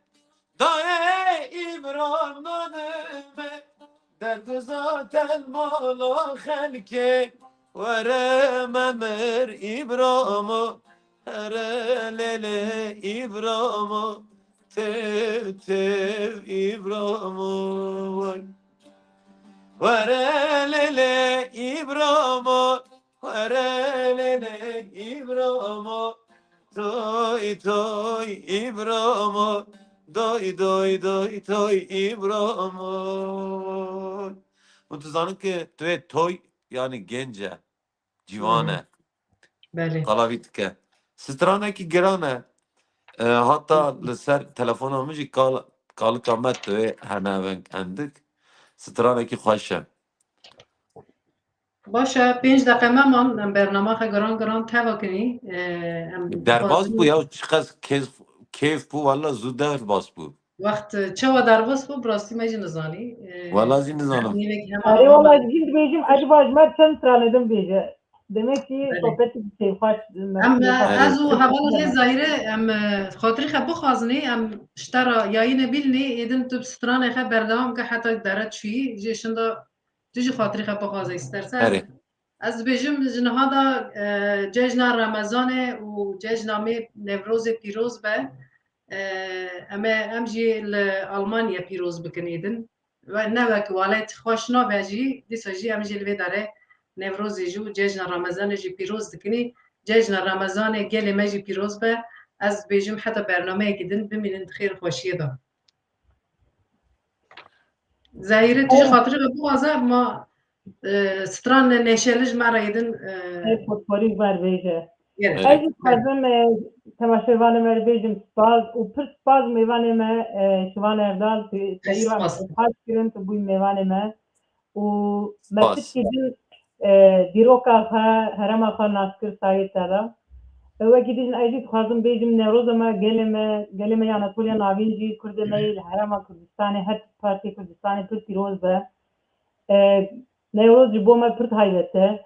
dayê Îbram nadime, derdiza tel mala xelkê, were memir Îbramo, here lê lê Îbramo, tev tev Îbramo, way. Were lê lê Îbramo, were lê lê Îbramo, toy toy Îbramo, doy doy doy toy Îbramo. Hûn dizanin ki tu yê toy, yani genc e, ciwan e. Belê. Qala vî dike. Stranekî giran e. E, hata li ser telefona min jî kal-, kalika me tu yê hene veng endik. Stranekî xweş e. Baş e, pênc deqe me man, em bernama xwe giran giran teva kinî. E, em Derbas bû ya, çiqas kêf, kêf bû, walla zû derbas bû. Wext, e, çawa derbas bû, bi rastî me jî nizanî. E, Walla jî nizanim. Erê, walla ez jî dibêjim, ecba ji me çend stranê din bêje. Demek ki Belê. Sohbetî kêfxweş. Em, e, ez û hevala Zahîre, em, e, xatirî xwe bixwazinî, em ji te re yayînê bîlinî, êdin tu bi stranê xwe berdewam ke heta dere çûyî, jê şinda tu jî xatirî xwe bixwaze, istersen. Erê. Ez dibêjim ji niha de, e, cejna Remezanê û cejna me Newrozê pîroz be. E, em ê, em jî li Almanya pîroz bikin êdin. We ne wek welat xweş nabe jî, dîsa jî em jî li vê derê Newrozê jî û cejna Remezanê jî pîroz dikinî. Cejna Remezanê gelê me jî pîroz be. Ez dibêjim heta bernameyekî din bimînin di xêr û xweşiyê de. Zehîre, tu jî xatirê xwe bixwaze, ma, e, stran neşeli ji me re êdin, e, Ê, potporî ver bêje. Gelek. Ez jî dixwazim, e, temaşevanê me re bêjim spas û pir spas mêvanê me, e, Şivan Erdal, tu, te Pir îro em spas. Xweş kirin, tu bûyî mêvanê me. Û me Spas. Piçkî din, e, dîroka xwe, herêma xwe nas kir sayê te de. E, wekî din ez jî dixwazim bêjim, Newroza me, gelê me, gelê me yê Anatoliya Navîn jî, Kurdê me yê li Herêma Kurdistanê, her partiyê Kurdistanê pir pîroz be. E, Newroz ji bo me pir taybet e.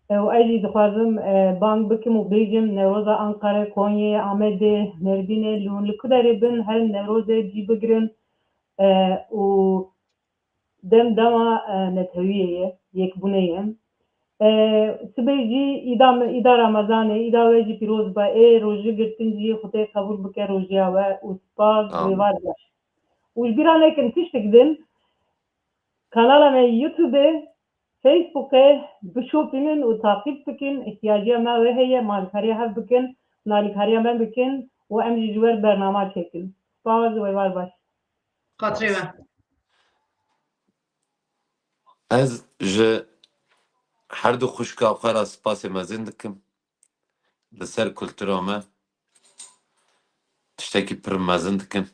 E, û ez jî dixwazim, e, bang bikim û bêjim, Newroza Anqarê, Konyê, Amedê, Mêrdînê, li hûn li ku derê bin, herin Newrozê cî bigirin. E, û dem dema, e, netewiyê ye, yekbûnê ye. E, sibê jî îda me, îda Ramazanê, îda we jî pîroz be, ê rojî girtin jî Xwedê qebûl bike rojiya we û spas Amin. Û êvar be. Û ji bîra nekin tiştek din, Kanala me YouTube, Facebookê bişopînin û taqîb bikin. Îhtiyaciya me wê heye, me alîkariya hev bikin, hûn alîkariya me bikin û em jî ji wer bernama çêkin. Spas û êvar baş. Xatirê we. Ez ji her du xwişka xwe re spasê mezin dikim. Li ser kultura me tiştekî pir mezin dikin.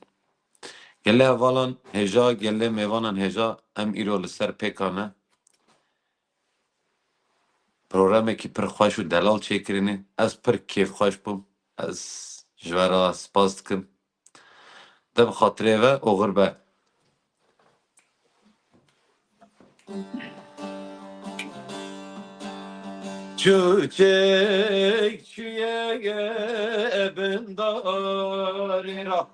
Gelê hevalan hêja, gelê mêvanan hêja, em îro li ser pêka ne. Programekî pir xweş û delal çêkirinê. Ez pir kêfxweş bûm. Ez ji we re spas dikim. De bi xatirê ve oxir be. Çûçek çûye bin darê ra.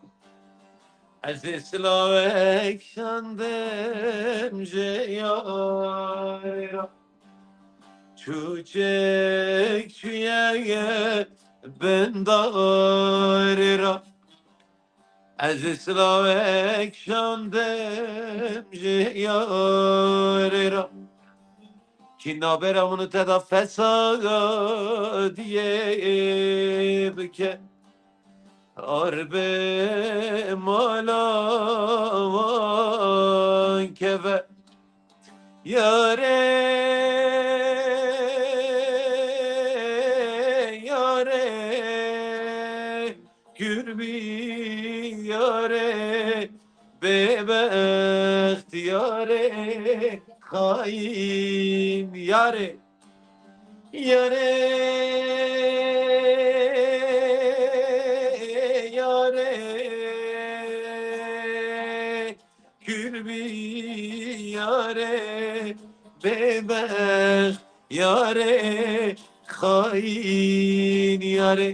Ez ê silawek şandim ji yarê ra. Çûçek çûye bin darê ra. Ez ê silawek şandim ji yarê ra. Kî nabêra min û te da fesadiyê bike. Ar bi mala wan keve. Yarê, yarê, kür bî yarê, bêbext yarê, xayîn yarê. Yarê, yarê, kür bî yarê, bêbext yarê, xayîn yarê.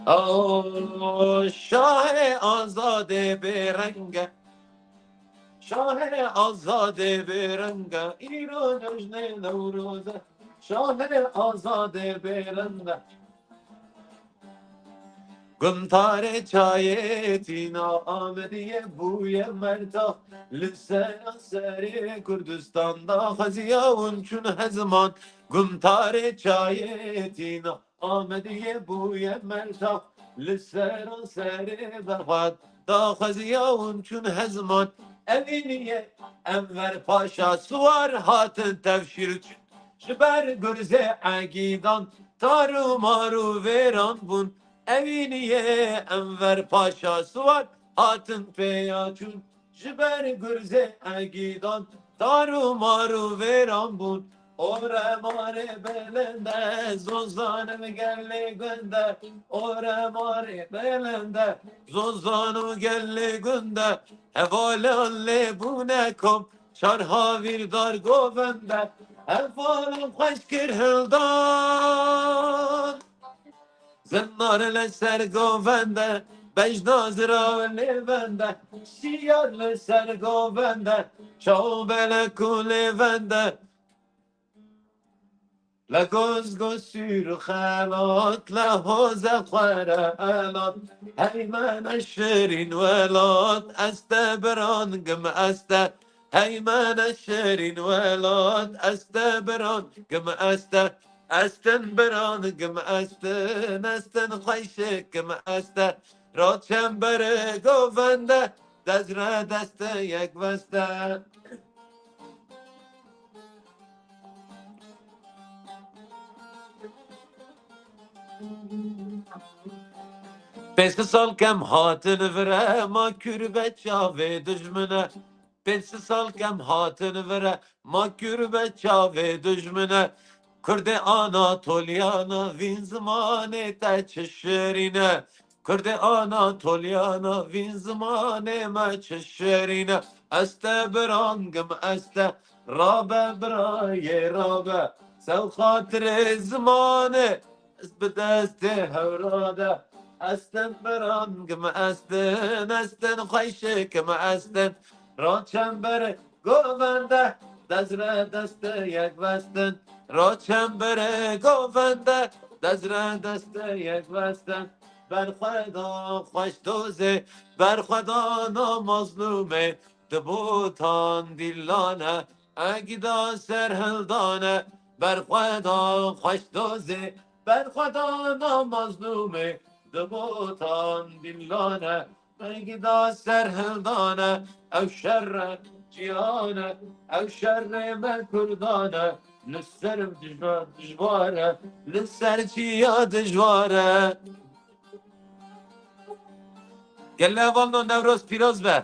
O şahê azadê bêreng e. Şahê azadê bêreng e. Îro cejnê Newroz e. Şahê azadê bêreng e. Gumtarê çayê tîna Amediyê bûye merta. Li sera serê Kurdistan daxwaziya hûn çûn hezman. Gumtarê çayê tîna Amediyê bûye merta. Li sera serê berxwat daxwaziya hûn çûn hezman. Evîniye Enver Paşa Siwar hatin tevşîr çûn. Ji ber gurzê egîdan tar û mar û vêran bûn. Evîniye Enver Paşa Siwar hatin pêya çûn. Ji ber gurzê egîdan tar û mar û vêran bûn. Ore marê belende, zozan û gelê gund e. Ore marê belende, zozan û gelê gund e. Hevalan lê bûne kom, çar havîrdar govend e. Hevalan xweş kir hildan. Zinar li ser govend e, bejna zirav lê vend e, şiyar li ser govend e, çaw belek û lê vend e. Le goz goz sür xelat, le hoze xwere elat. Hey mene şirîn welat, ez te birangim ez te. Hey mene şirîn welat, ez te birangim ez te. Estin birangim estin, estin xweşikim este. Ra çembere govende, dezre deste yek veste. Pênc sal kem hatin vire, ma kür be çavê dijmine. Pênc sal kem hatin vire, ma kür be çavê dijmine. Kurdê Anatoliyana vîn zimanê te çi şirîne. Kurdê Anatoliyana vîn zimanê me çi şirîne. Ez te birangim ez te, rabe birayê rabe. Sew xatirê zimanê, ez bi destê hewra de. Estin birangim estin, estin xweşikim estin. Roçembere govende, dezre deste yek vestin. Roçembere govende, dezre deste yek vestin. Berxweda xweş dozê, berxweda na mazlûmê, di botan dîlane, egîda serhildane. Berxweda xweş dozê, berxweda na mazlûmê, di botan dîlane, egîda serhildane. Ew şerre cîhane, ew şerrê me kurdane, li ser dijwa-, dijware, li ser çiya dijware. Gele hevalno, Newroz pîroz be.